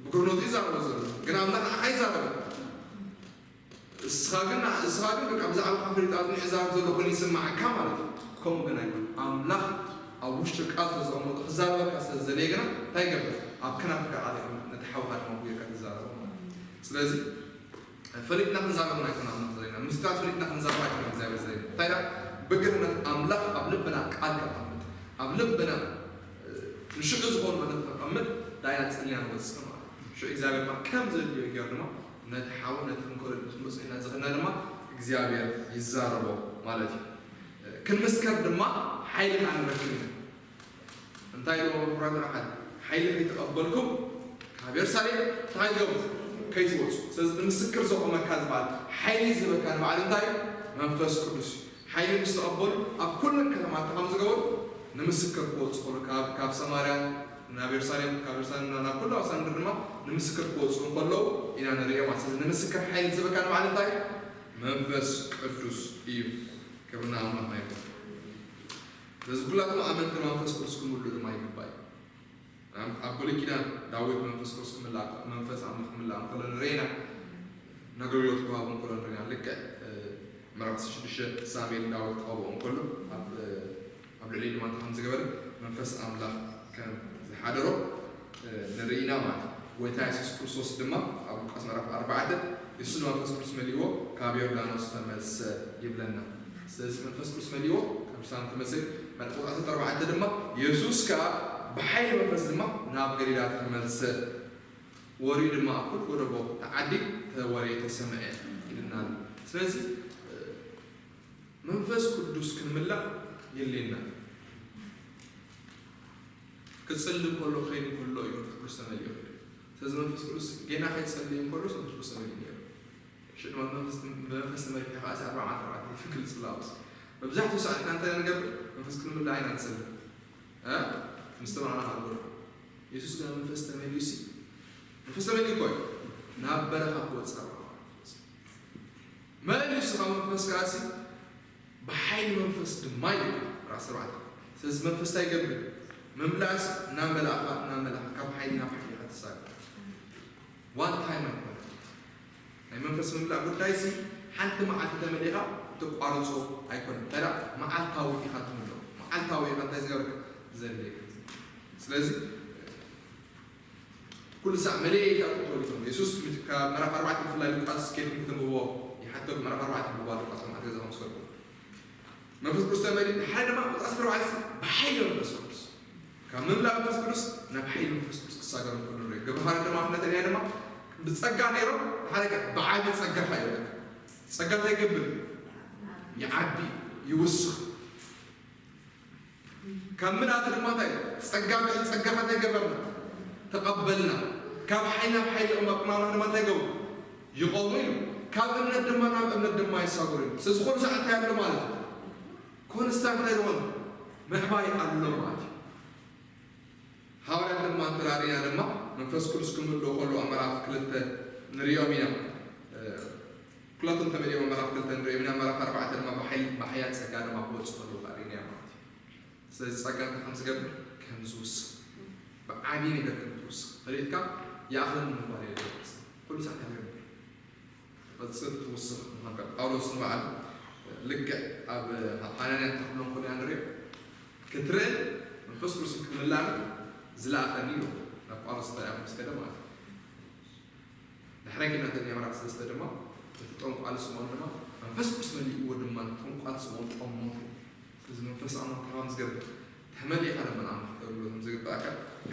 ብግርነቱ ይዛረብ ዘሎ። ግን ኣምላኽ ንዓኻ ይዛረብ። እስኻ ግን፣ እስኻ ግን በቃ ብዛዕባኻ ፈሊጡ ኣብ ዝዛረብ ዘሎ ኮይኑ ይስምዓካ ማለት እዩ። ከምኡ ግን ኣይኮነን። ኣምላኽ ኣብ ውሽጢ ቃል ስለ ዘቐመጦ ክዛረበካ ስለ ዝደለየ ግና እንታይ ይገብር? ኣብ ከናፍርካ ቃል የቐምጥ፣ ነቲ ሓውኻ ድማ ጌርካ ትዛረቦ ማለት እዩ። ስለዚ ፈሊጥና ክንዛረብ ኣይኮነን ኣምላኽ ዝደለየና፣ ምስጢራት ፈሊጥና ክንዛረብ ኣይኮነን እግዚኣብሔር ዝደለየና። እንታይ ደኣ? ብግርነት ኣምላኽ ኣብ ልብና ቃል ከቐምጥ፣ ኣብ ልብና፣ እ፣ ንሽዑ ዝኾኑ መጠን ከቐምጥ ዳይና ጸሊና ንወጽእ ማለት እዩ። ሽዑ እግዚኣብሔር ድማ ከም ዘድልዮ ገይሩ ድማ ነቲ ሓው ነቲ ክንከሎ ምስ መጽእና ዝኽና ድማ እግዚኣብሔር ይዛረቦ ማለት እዩ። ክንምስከር ድማ ሓይሊ ከኣ ንረክብ ኢና። እንታይ ኢሉ ምሁራን ሓደ ሓይሊ ከይተቐበልኩም ካብ የሩሳሌም እንታይ ገቡ? ከይትወጹ። ስለዚ ንምስክር ዘቆመካ ዝበሃል ሓይሊ ዝህበካ ንባዕሉ እንታይ እዩ? መንፈስ ቅዱስ እዩ። ሓይሊ ምስ ተቐበሉ ኣብ ኩለን ከተማታት ከም ዝገበሩ ንምስክር ክወጹ ከሎ ካብ፣ ካብ ሰማርያ ናብ የሩሳሌም፣ ካብ የሩሳሌም ናብ ኩሉ ኣውሳን ምድሪ ድማ ንምስክር ክወጹ እንከለዉ ኢና ንርእዮ ማለት። ስለዚ ንምስክር ሓይሊ ዝህበካ ንባዕሉ እንታይ እዩ? መንፈስ ቅዱስ እዩ። ክብሪ ንኣምላኽና ይኹን። ስለዚ ኩላትኩም ኣመንቲ መንፈስ ቅዱስ ክምልኡ ድማ ይግባእ እዩ። ኣብ፣ ኣብ ብሉይ ኪዳን ዳዊት መንፈስ ቅዱስ ክምላእ፣ መንፈስ ኣምላኽ ክምላእ እንከሎ ንርኢ ኢና። ነግርዮት ክወሃቦ እንከሎ ንርኢ ኢና። ልክዕ፣ እ፣ ምዕራፍ ዓሰርተ ሽዱሽተ ሳሙኤል ዳዊት ክቐብኦ እንከሎ ኣብ፣ እ፣ ኣብ ልዕሊኡ ድማ እንታይ ከም ዝገበረ መንፈስ ኣምላኽ ከም ዝሓደሮ፣ እ፣ ንርኢ ኢና ማለት እዩ። ጎይታ የሱስ ክርስቶስ ድማ ኣብ ሉቃስ ምዕራፍ ኣርባዕተ፣ የሱስ ድማ መንፈስ ቅዱስ መሊእዎ ካብ ዮርዳኖስ ተመልሰ ይብለና። ስለዚ መንፈስ ቅዱስ መሊእዎ ካብ ዮርዳኖስ ተመልሰ፣ ምዕራፍ ዓሰርተ ኣርባዕተ ድማ የሱስ ከኣ ብሓይሊ መንፈስ ድማ ናብ ገሊላ ተመልሰ፣ ወርዩ ድማ ኣብ ኩሉ ጎደቦ እታ ዓዲ ተወርየ ተሰምዐ ኢልና ኣሎ። ስለዚ፣ እ፣ መንፈስ ቅዱስ ክንምላእ የድልየና። ክጽሊ እንከሎ፣ ክኸይድ እንከሎ እዩ መንፈስ ቅዱስ ተመሊኡ ይኸይድ። ስለዚ መንፈስ ቅዱስ ጌና ከይጸለየ እንከሎ መንፈስ ቅዱስ ተመሊኡ ነይሩ። ሽዑ ድማ መንፈስ፣ ብመንፈስ ተመሊእካ ከኣ ኣርብዓ መዓልቲ ኣርብዓ ለይሊ ትጽሊ። መብዛሕትኡ ሰዓት ንሕና እንታይ ንገብር? መንፈስ ክንምላእ ኢና ንጽሊ። እ? ምስ ተማዕና ከኣ ንገርፎ። የሱስ ግን መንፈስ ተመሊኡ ሲ፣ መንፈስ ተመሊኡ እኮ እዩ። ናብ በረኻ ክወጽእ ኣርብዓ መዓልቲ መሊሱ ካብ መንፈስ ከኣሲ ብሓይሊ መንፈስ ድማ ይብል ምዕራፍ ኣርባዕተ። ስለዚ መንፈስ እንታይ ይገብር? ምምላእስ እናመላእኻ፣ እናመላእኻ ካብ ሓይሊ ናብ ሓይሊ ኢኻ ትሳገር። ዋን ታይም ኣይኮነን። ናይ መንፈስ ምምላእ ጉዳይሲ ሓንቲ መዓልቲ ተመሊእኻ ትቋርጾ ኣይኮነን። እንታይ ደኣ? መዓልታዊ ኢኻ ትምልኦ። መዓልታዊ ኢኻ እንታይ ዝገብረካ? ዘድልየካ። ስለዚ ኩሉ ሳዕ መለየካ ክትወልድ። የሱስ ካብ ምዕራፍ ኣርባዕተ ብፍላይ ሉቃስ ኬድኩም ክትንብብዎ ይሓተኩም። ምዕራፍ ኣርባዕተ ንብብዋ ሉቃስ ኣብ ማእከል ገዛኹም ትፈልጡ። መንፈስ ቅዱስ ተመልዩ፣ ሓደ ድማ ሉቃስ ኣርባዕተ ብሓይሊ መንፈስ ቅዱስ። ካብ ምምላእ መንፈስ ቅዱስ ናብ ሓይሊ መንፈስ ቅዱስ ክሳገር እንከሎ ንርኢ። ግብረ ሃዋርያት ድማ ኣብቲ ነጥቢ እያ ድማ ብጸጋ ነይሮም፣ ሓደ ከ ብዓቢ ጸጋ ከኣ ይብለካ። ጸጋ እንታይ ይገብር? ይዓቢ፣ ይውስኽ። ካብ ምልኣት ድማ እንታይ? ጸጋ ብዕል ጸጋ እንታይ ገበርና? ተቐበልና። ካብ ሓይሊ ናብ ሓይሊ እዮም ኣቕማምና ድማ እንታይ ገብሩ? ይቖሙ ኢሉ። ካብ እምነት ድማ ናብ እምነት ድማ ይሳገሩ ኢሉ። ስለዚ ኩሉ ሰዓት እንታይ ኣሎ ማለት እዩ? ኮንስታንት እንታይ ዝኾነ? ምዕባይ ኣሎ ማለት እዩ። ሃዋርያት ድማ እንተራእና ድማ መንፈስ ቅዱስ ክምልኡ ከለዉ ኣብ ምዕራፍ ክልተ ንሪኦም ኢና። ኩላቶም ተመሊኦም ኣብ ምዕራፍ ክልተ ንሪኦም ኢና። ምዕራፍ ኣርባዕተ ድማ ብሓይሊ ብሓያል ጸጋ ድማ ክወጹ ከለዉ ርኢና ማለት እዩ። ስለዚ ጸጋ እንታይ ከም ዝገብር ከም ዝውስኽ ብዓብዪ ነገር ከም ትውስኽ ፈሊጥካ ይኣኽለኒ ምባል የለ። ኩሉ ሰዓት ይገብር ትቐጽል ትውስኽ ምዃንካ። ጳውሎስ ንበዓል ልክዕ ኣብ ሃናንያ ተኽሎም ኮንያ ንሪኦ ክትርኢ መንፈስ ቅዱስ ክምላእ ዝለኣኸኒ ኢሉ ናብ ጳውሎስ እንታይ ምስ ከደ ማለት እዩ። ድሕረ ኪናተኛ ምዕራፍ ሰለስተ ድማ እቲ ጠንቋል ስምዖን ድማ መንፈስ ቅዱስ መሊእዎ ድማ ጠንቋል ስምዖን ጠሞቱ። እዚ መንፈስ ኣምላኽ ተኻም ዝገብር ተመሊእካ ድማ ኣምላኽ ተብሎ ከም ዝግባእካ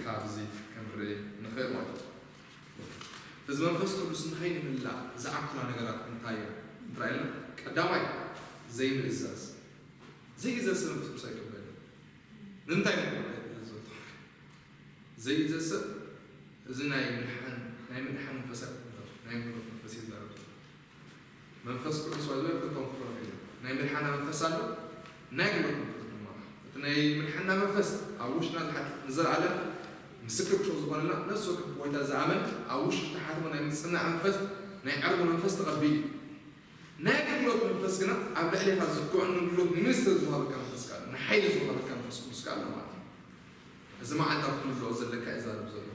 ካብዚ ክንርኢ ንኽእል ማለት እዩ። እዚ መንፈስ ቅዱስ ንኸይንምላእ ዝዓኩና ነገራት እንታይ እዮም? እንተራእልና ቀዳማይ ዘይምእዛዝ። ዘይእዘዝ ሰብ መንፈስ ቅዱስ ኣይቅበልን። ንምንታይ ዘይእዘዝ ሰብ እዚ ናይ ምድሓን ናይ ምድሓን መንፈስ ኣይኮነን። ናይ ምሕረት መንፈስ ይዛረብ ዘሎ መንፈስ ቅዱስ ወይ ወይ ክልቶም ክፍሎም እዩ። ናይ ምድሓና መንፈስ ኣሎ፣ ናይ ግብር መንፈስ ድማ። እቲ ናይ ምድሓና መንፈስ ኣብ ውሽጥና ዝሓድር ንዘለኣለም ምስክር ክፍሎ ዝኾነና ነፍሲ ወከፍ ጎይታ ዝኣመን ኣብ ውሽጡ ተሓትሞ ናይ ምጽናዕ መንፈስ ናይ ዕርጉ መንፈስ ተቐቢሉ ናይ ኣገልግሎት መንፈስ ግና ኣብ ልዕሌኻ ዝግዕን ንግሎት ሚኒስትር ዝሃበካ መንፈስ ቃል ንሓይሊ ዝሃበካ መንፈስ ቅዱስ ቃል ማለት እዩ። እዚ መዓልታዊ ክትምልኦ ዘለካ እዩ ዛረብ ዘሎ።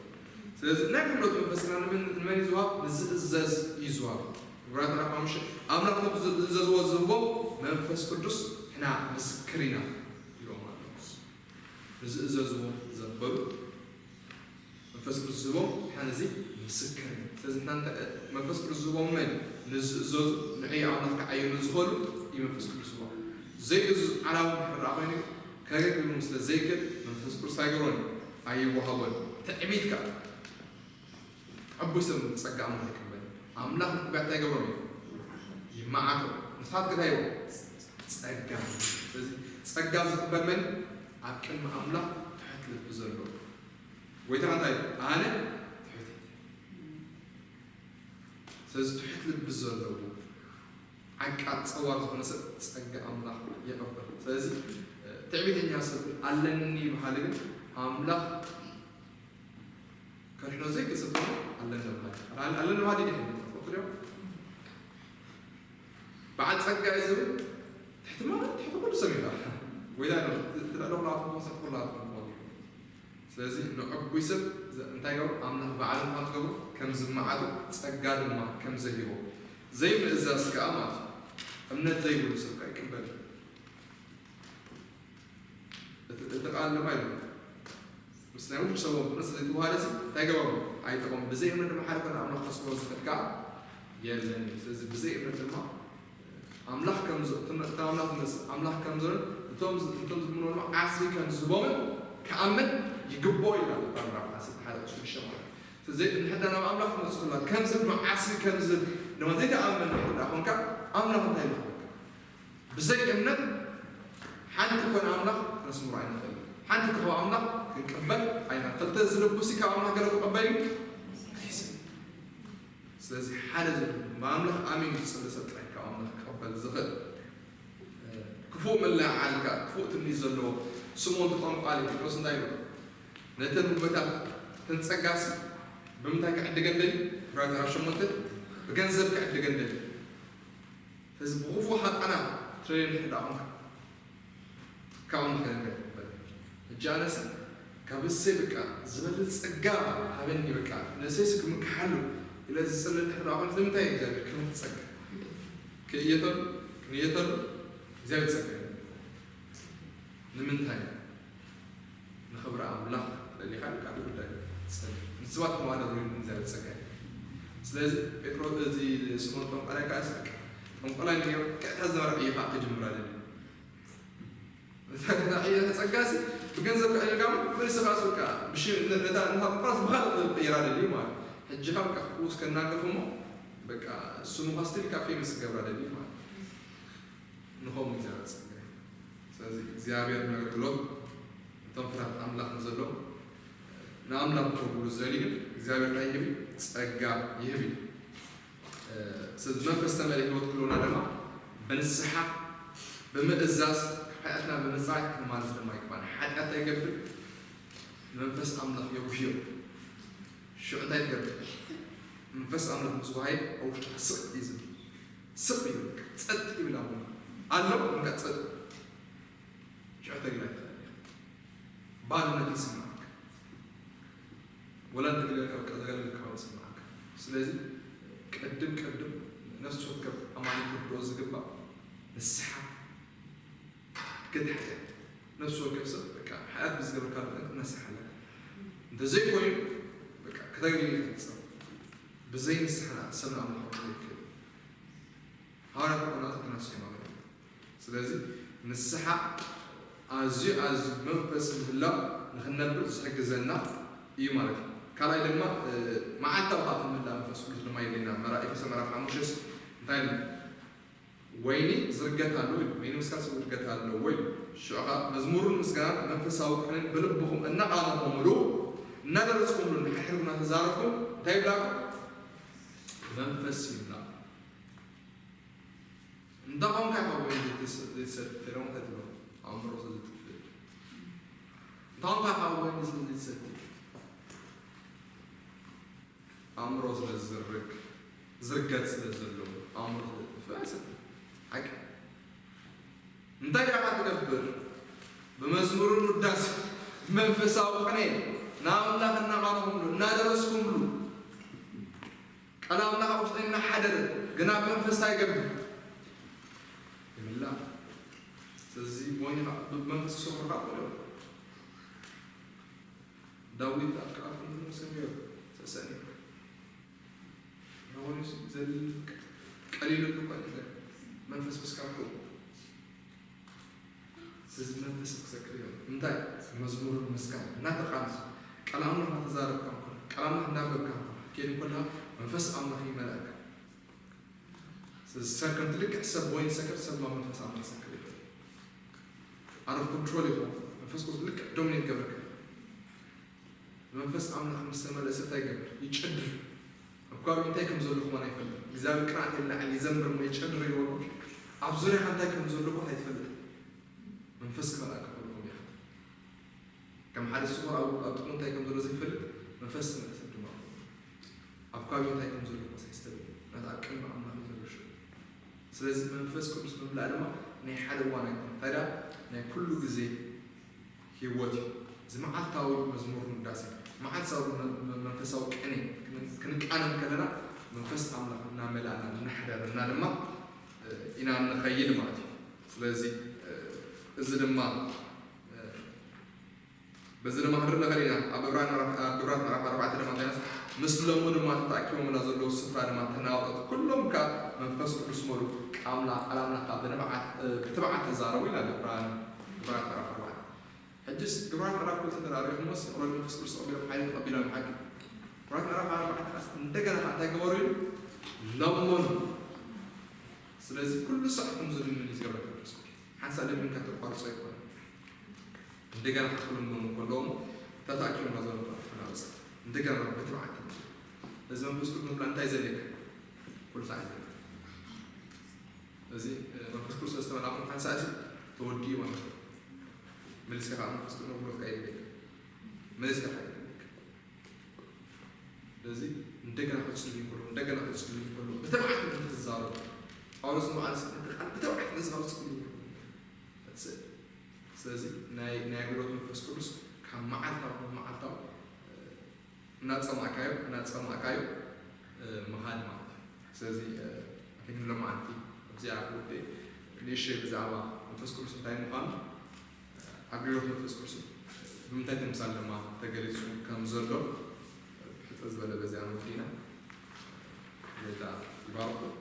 ስለዚ ናይ ኣገልግሎት መንፈስ ግና ንመን እዩ ዝሃብ? ንዝእዘዝ እዩ ዝሃብ። ዕብራውያን ምዕራፍ ሓሙሽተ ኣምላኽ ከም ዝእዘዝዎ ዝህቦም መንፈስ ቅዱስ ሕና ምስክር ኢና ኢሎም ኣለዉ። ንዝእዘዝዎ ዘበሉ መንፈስ ቅዱስ ዝህቦም ሓንዚ ምስክር እዩ። ስለዚ ንሕና እንታይ መንፈስ ቅዱስ ዝህቦም መን ንዝእዘዙ ንዕይ ኣምላኽ ክዓይኑ ዝኽእሉ እዩ መንፈስ ቅዱስ ዝህቦም። ዘይእዙዝ ዓላዊ ሕራ ኮይኑ ከገግሉ ስለ ዘይክእል መንፈስ ቅዱስ ኣይገብሮን ኣይወሃቦን። ትዕቢት ከኣ ዕቡይ ሰብ ጸጋ ኣምላኽ ይቅበል። ኣምላኽ ንዕቡያት እንታይ ገብሮም እዩ? ይመዓቶ። ንስኻት ከታይ ጸጋ። ስለዚ ጸጋ ዝቅበል መን ኣብ ቅድሚ ኣምላኽ ትሕት ልቢ ዘለዎ። ጎይታ እንታይ ኣነ ትሕት። ስለዚ ትሕት ልቢ ዘለዎ ዓቃ ጸዋር ዝኾነ ሰብ ጸጋ ኣምላኽ ይቐበል። ስለዚ ትዕቢተኛ ሰብ ኣለኒ በሃሊ ግን ኣምላኽ ከድሕኖ ዘይክእል ሰብ ኣለኒ በሃሊ። ኣለኒ በሃሊ ድሕን ትፈልጡ ዲኹም? በዓል ጸጋ እዩ ዝብል ትሕቲ ማለት ትሕቲ ኩሉ ሰብ ይበሃል። ጎይታ ነው። ትልዕሎ ኩላትኩም ወሰን ኩላትኩም ትኾኑ። ስለዚ ንዕቡይ ሰብ እንታይ ገብሩ? ኣምላኽ ባዕሉ እንኳን ዝገብሩ ከም ዝመዓቱ ጸጋ ድማ ከም ዘሂቦ ዘይምእዛዝ ከኣ ማለት እዩ። እምነት ዘይብሉ ሰብ ከኣ ይቅበል። እቲ ቃል ድማ ይብል ምስ ናይ ውሽጢ ሰቦም ክነስ ዘይተዋሃደ ሲ እንታይ ገበሩ? ኣይጠቐሙ። ብዘይ እምነት ድማ ሓደ ኮነ ኣምላኽ ከስምሮ ዝኽእል ከኣ የለን እዩ። ስለዚ ብዘይ እምነት ድማ ኣምላኽ ከም እቶም ኣምላኽ ዝመስል ኣምላኽ ከም ዘሎን እቶም እቶም ዝምኖ ዓስቢ ከም ዝህቦምን ክኣምን ይግብኦ ይላል። ፓራግራፍ ዓሰርተ ሓደ ቁጽሪ ሽዱሽተ ማለት እዩ። ስለዚ እንሕዳ ናብ ኣምላኽ ትመጽእ ኩላ ከም ዝብሎ ዓስቢ ከም ዝህብ ድማ ዘይተኣምን እንሕዳ ኮንካ ኣምላኽ እንታይ ይመኽረካ? ብዘይ እምነት ሓንቲ ኮነ ኣምላኽ ክነስምሮ ኣይንኽእል። ሓንቲ ክኸው ኣምላኽ ክንቅበል ኣይና ክልተ ዝልቡሲ ካብ ኣምላኽ ገለ ክቐበል እዩ። ስለዚ ሓደ ዝብል ብኣምላኽ ኣሚኑ ዝጽሊ ሰብ ጥራይ ካብ ኣምላኽ ክቕበል ዝኽእል። ክፉእ ምልዕዓል ከኣ ክፉእ ትምኒት ዘለዎ ስምኦን እቲ ጠንቋሊ ጴጥሮስ እንታይ ይብሎ? ነተን ውበታት እተን ጸጋሲ ብምንታይ ክዕድገን ደልዩ? ዕብራውያን ምዕራፍ ሸሞንተ ብገንዘብ ክዕድገን ደልዩ። ስለዚ ብኽፉእ ሃጣና ትረድየን እንድሕር ደኣ ኾንካ ካብኡ ምኽንያት ኣይትቕበል። ሕጂ ኣነስ ካብ እሰይ በቃ ዝበልጽ ጸጋ ሃበኒ በቃ ንእሰይስ ክምክሓሉ ኢለ ዝጽሊ እንድሕር ደኣ ኾንካ ንምንታይ እግዚኣብሔር ክምክ ጸጋ ክእየተሉ ክንእየተሉ እግዚኣብሔር ጸጋ እዩ። ንምንታይ? ንኽብሪ ኣምላኽ ደሊኻ ኢልካ ጉዳይ ጸጋ ንስባት ተዋደሩ እግዚኣብሔር ጸጋ እዩ። ስለዚ ጴጥሮስ እዚ ስምኦን ጠንቋላይ ከኣ በቃ ጠንቋላይ ነይሩ ቀጥታ ዝነበረ ዕይኻ ክጅምር ኣለኒ። እታ ዕዮ ተጸጋሲ ብገንዘብ ክዕልልካ እሞ ንስኻስ በቃ ብሽ ነታ ነታ ጠንቋላስ ብኻልእ ክቕይራ ደልዩ ማለት እዩ። ሕጂ ኸኣ በቃ ክውስ ከናገፍ እሞ በቃ ስሙ ኸኣ ስቲል ከኣ ፌመስ ክገብራ ደልዩ ማለት እዩ። ንኸምኡ እግዚኣብሔር ጸጋ እዩ። ስለዚ እግዚኣብሔር ነገልግሎ እቶም ፍርሃት ኣምላኽ ንዘሎ ንኣምላኽ ክተውሉ ዝደልዩ ግን እግዚኣብሔር እንታይ ይህብ እዩ? ጸጋ ይህብ እዩ። ስለዚ መንፈስ ዝተመልአ ህይወት ክህልወና ድማ ብንስሓ ብምእዛዝ ካብ ሓጢኣትና ብምጽራይ ክንማልስ ድማ ይግባና። ሓጢኣት እንታይ ይገብር? መንፈስ ኣምላኽ የጉህዮ። ሽዑ እንታይ ትገብር? መንፈስ ኣምላኽ ምስ ወሃየ ኣብ ውሽጥኻ ስቕ እዩ ዝብል። ስቕ ይብል፣ ጸጥ ይብል። ኣቡና ኣሎ እንካ ጸጥ ሽዑ ተግላ ትኽእል ኢኻ። ባርነት ይስምዓካ። ወላ እንተግለልካ በቃ ዘጋለልካ ይስምዓካ። ስለዚ ቅድም ቅድም ነፍሲ ወከፍ ኣማኒ ክርድኦ ዝግባእ ንስሓ ግድ ሓጢኣት ነፍሲ ወከፍ ሰብ በቃ ሓጢኣት ብዝገበርካሉ መጠን ክትነስሕ ኣለካ። እንተዘይኮይኑ በቃ ከተግልል ይፈጽም። ብዘይ ንስሓ ሰብ ንኣምላኽ ክረክብ ይክእል። ሃዋርያት ቆናጽ ክነስሑ ማለት እዩ። ስለዚ ንስሓ ኣዝዩ ኣዝዩ መንፈስ ምህላው ንክንነብር ዝሕግዘና እዩ ማለት እዩ። ካልኣይ ድማ መዓልታዊ ከዓ ክንምህላ መንፈስ ቅዱስ ድማ የድልየና። መራ ኤፌሶ ምዕራፍ ሓሙሽተ እንታይ ንብል? ወይኒ ዝርገት ኣሎ እዩ። ወይኒ ምስካር ዝርገት ኣለዎ እዩ። ሽዑ ከዓ መዝሙርን ምስጋናን መንፈሳዊ ቅኔን ብልብኹም እናቓለኹምሉ እናደረስኩምሉ ንሓድሕድኩም እናተዛረብኩም እንታይ ይብላኩም? መንፈስ ይብላ። እንተ ኾንካ ኢኻ ወይኒ ዘይትስ- ዘይትሰቲ ተለሞ እንታይ ትብሎ? ኣእምሮ ስለ ዝጥፍእ። እንተ ኾንካ ኢኻ ወይኒ ስለ ዘይትሰቲ። ኣእምሮ ስለ ዝዝርግ፣ ዝርገት ስለ ዘሎ፣ ኣእምሮ ስለ ዝጥፍእ ኣይሰትን። ሓቂ። እንታይ ደኣ ትገብር? ብመዝሙርን ውዳሴ መንፈሳዊ ቅኔ ንኣምላኽ እናቐረኹምሉ፣ እናደረስኩምሉ፣ ቃል ኣምላኽ ኣብ ውሽጠይ እናሓደረ፣ ግና ብመንፈስ እንታይ ይገብር? ይምላእ። ስለዚ ወይኒ ከዓ ብመንፈስ ክሰኽሩኻ ይኽእሉ እዮም። ዳዊት ኣብ ከኣኹም ሰሚዑ ሰሰኒ። ነወንስ ዘል ቀሊሉ እኮ ይዘ መንፈስ ምስካር ክኡ። ስለዚ መንፈስ ክሰክር እዮም። እንታይ? መዝሙር ምስካር እናተቃንስ ቃል ኣምላኽ እናተዛረብካ እንኮ፣ ቃል ኣምላኽ እናንበብካ እንኮ፣ ከይድ እንኮላ መንፈስ ኣምላኽ ይመልኣካ። ስለዚ ሰብ ከምቲ ልክዕ ሰብ ወይኒ ሰክር፣ ሰብ ድማ መንፈስ ኣምላኽ ሰክር ይኽእል። ኣረፍ ኮንትሮል ይኸውን። መንፈስ ቅዱስ ልክዕ ዶሚኔት ይገብረካ። መንፈስ ኣምላኽ ምስ ተመልአ ሰብ እንታይ ይገብር? ይጨድር። ኣብ ከባቢ እንታይ ከም ዘሎ ከማን ኣይፈልጥን። እግዚኣብሔር ቅንዓት የላዕል ይዘምር እሞ ይጨድር ይበሎ። ኣብ ዙርያኻ እንታይ ከም ዘሎ እኮ ኣይትፈልጥን። መንፈስ ክመልኣካ ከሎ ከምኡ ኢኻ። ከም ሓደ ስሙር ኣብ ኣብ ጥቕሙ እንታይ ከም ዘሎ ዘይፈልጥ መንፈስ ዝመልእ ሰብ ድማ ኣብ ከባቢ እንታይ ከም ዘሎ እኮ ሳይስተብህል። ነቲ ኣብ ቅድሚ ኣምላኽ እዩ ዘሎ ሽዑ። ስለዚ መንፈስ ቅዱስ ምምላእ ድማ ናይ ሓደ እዋን ኣይኮነን። ታዲያ ናይ ኩሉ ግዜ ህይወት እዩ። እዚ መዓልታዊ መዝሙር ንውዳሴ፣ መዓልታዊ መ- መ- መንፈሳዊ ቅኔ ክን- ክንቃነን ከለና መንፈስ ኣምላኽ እናመላእና እናሕደረና ድማ እ፣ ኢና እንኸይድ ማለት እዩ። ስለዚ እ፣ እዚ ድማ እ፣ በዚ ድማ ክንርኢ ንኽእል ኢና። ኣብ ዕብራውያን ምዕራፍ- ኣብ ግብራት ምዕራፍ ኣርባዕተ ድማ እንታይ ምስ ሎሚ ድማ ተኣኪቦምላ ዘለዉ ስፍራ ድማ ተናወጠት፣ ኩሎም ከኣ መንፈስ ቅዱስ መሉ ቃምላ ቃላምና ካብ ብንብዓት እ፣ ብትብዓት ተዛረቡ ኢላ ግብራት ምዕራፍ ኣርባዕተ። ሕጅስ ግብራት ምዕራፍ ክልተ ተዳሪኹሞስ ኦረዲ መንፈስ ቅዱስ ተቐቢሎም ሓይሊ ተቐቢሎም ሓቂ ግብራት ምዕራፍ ኣርባዕተ ከኣስ እንደገና ከዓ እንታይ ገበሩ ኢሉ ለመኑ። ስለዚ ኩሉ ሳዕ ከም ዝልምን እዩ ዝገብረካ መንፈስ ቅዱስ። ሓንሳእ ለሚንካ ተቋርጾ ኣይኮነን። እንደገና ክልምኑ ከለዉ ተታኪቦም ናዞም ተናውጽ እንደገና ብትብዓት እዚ መንፈስ ቅዱስ ምብላ እንታይ ዘድልየካ? ኩሉ ሳዕ ዘድልየካ። እዚ መንፈስ ቅዱስ ዝተመላእኩም ሓንሳእ እዚ ተወዲኡ ማለት እዩ። መሊስካ ከዓ መንፈስ ቅዱስ ነግሮትካ የድልየካ። መሊስካ ከዓ የድልየካ። ስለዚ እንደገና ክጽልዩ ከሎ እንደገና ክጽልዩ ከሎ ብትብዓት ክትዛረቡ ጳውሎስ ንባዕሉ ስለ ቃል ብትብዓት ነዚ ናብ ጽልዩ። ስለዚ ናይ ናይ ኣገልግሎት መንፈስ ቅዱስ ካብ መዓልታዊ ናብ መዓልታዊ እናጸማእካዮ እናጸማእካዮ ምኻድ ማለት እዩ። ስለዚ ኣኪን ሎማዓንቲ ኣብዚኣ ክውደ ንእሽተይ ብዛዕባ መንፈስ ቅዱስ እንታይ ምዃኑ ኣገልግሎት መንፈስ ቅዱስ ብምንታይ ተምሳል ድማ ተገሊጹ ከም ዘሎ ብሕጽር ዝበለ በዚኣ ንውዲ ኢና። ጌታ ይባርኩም።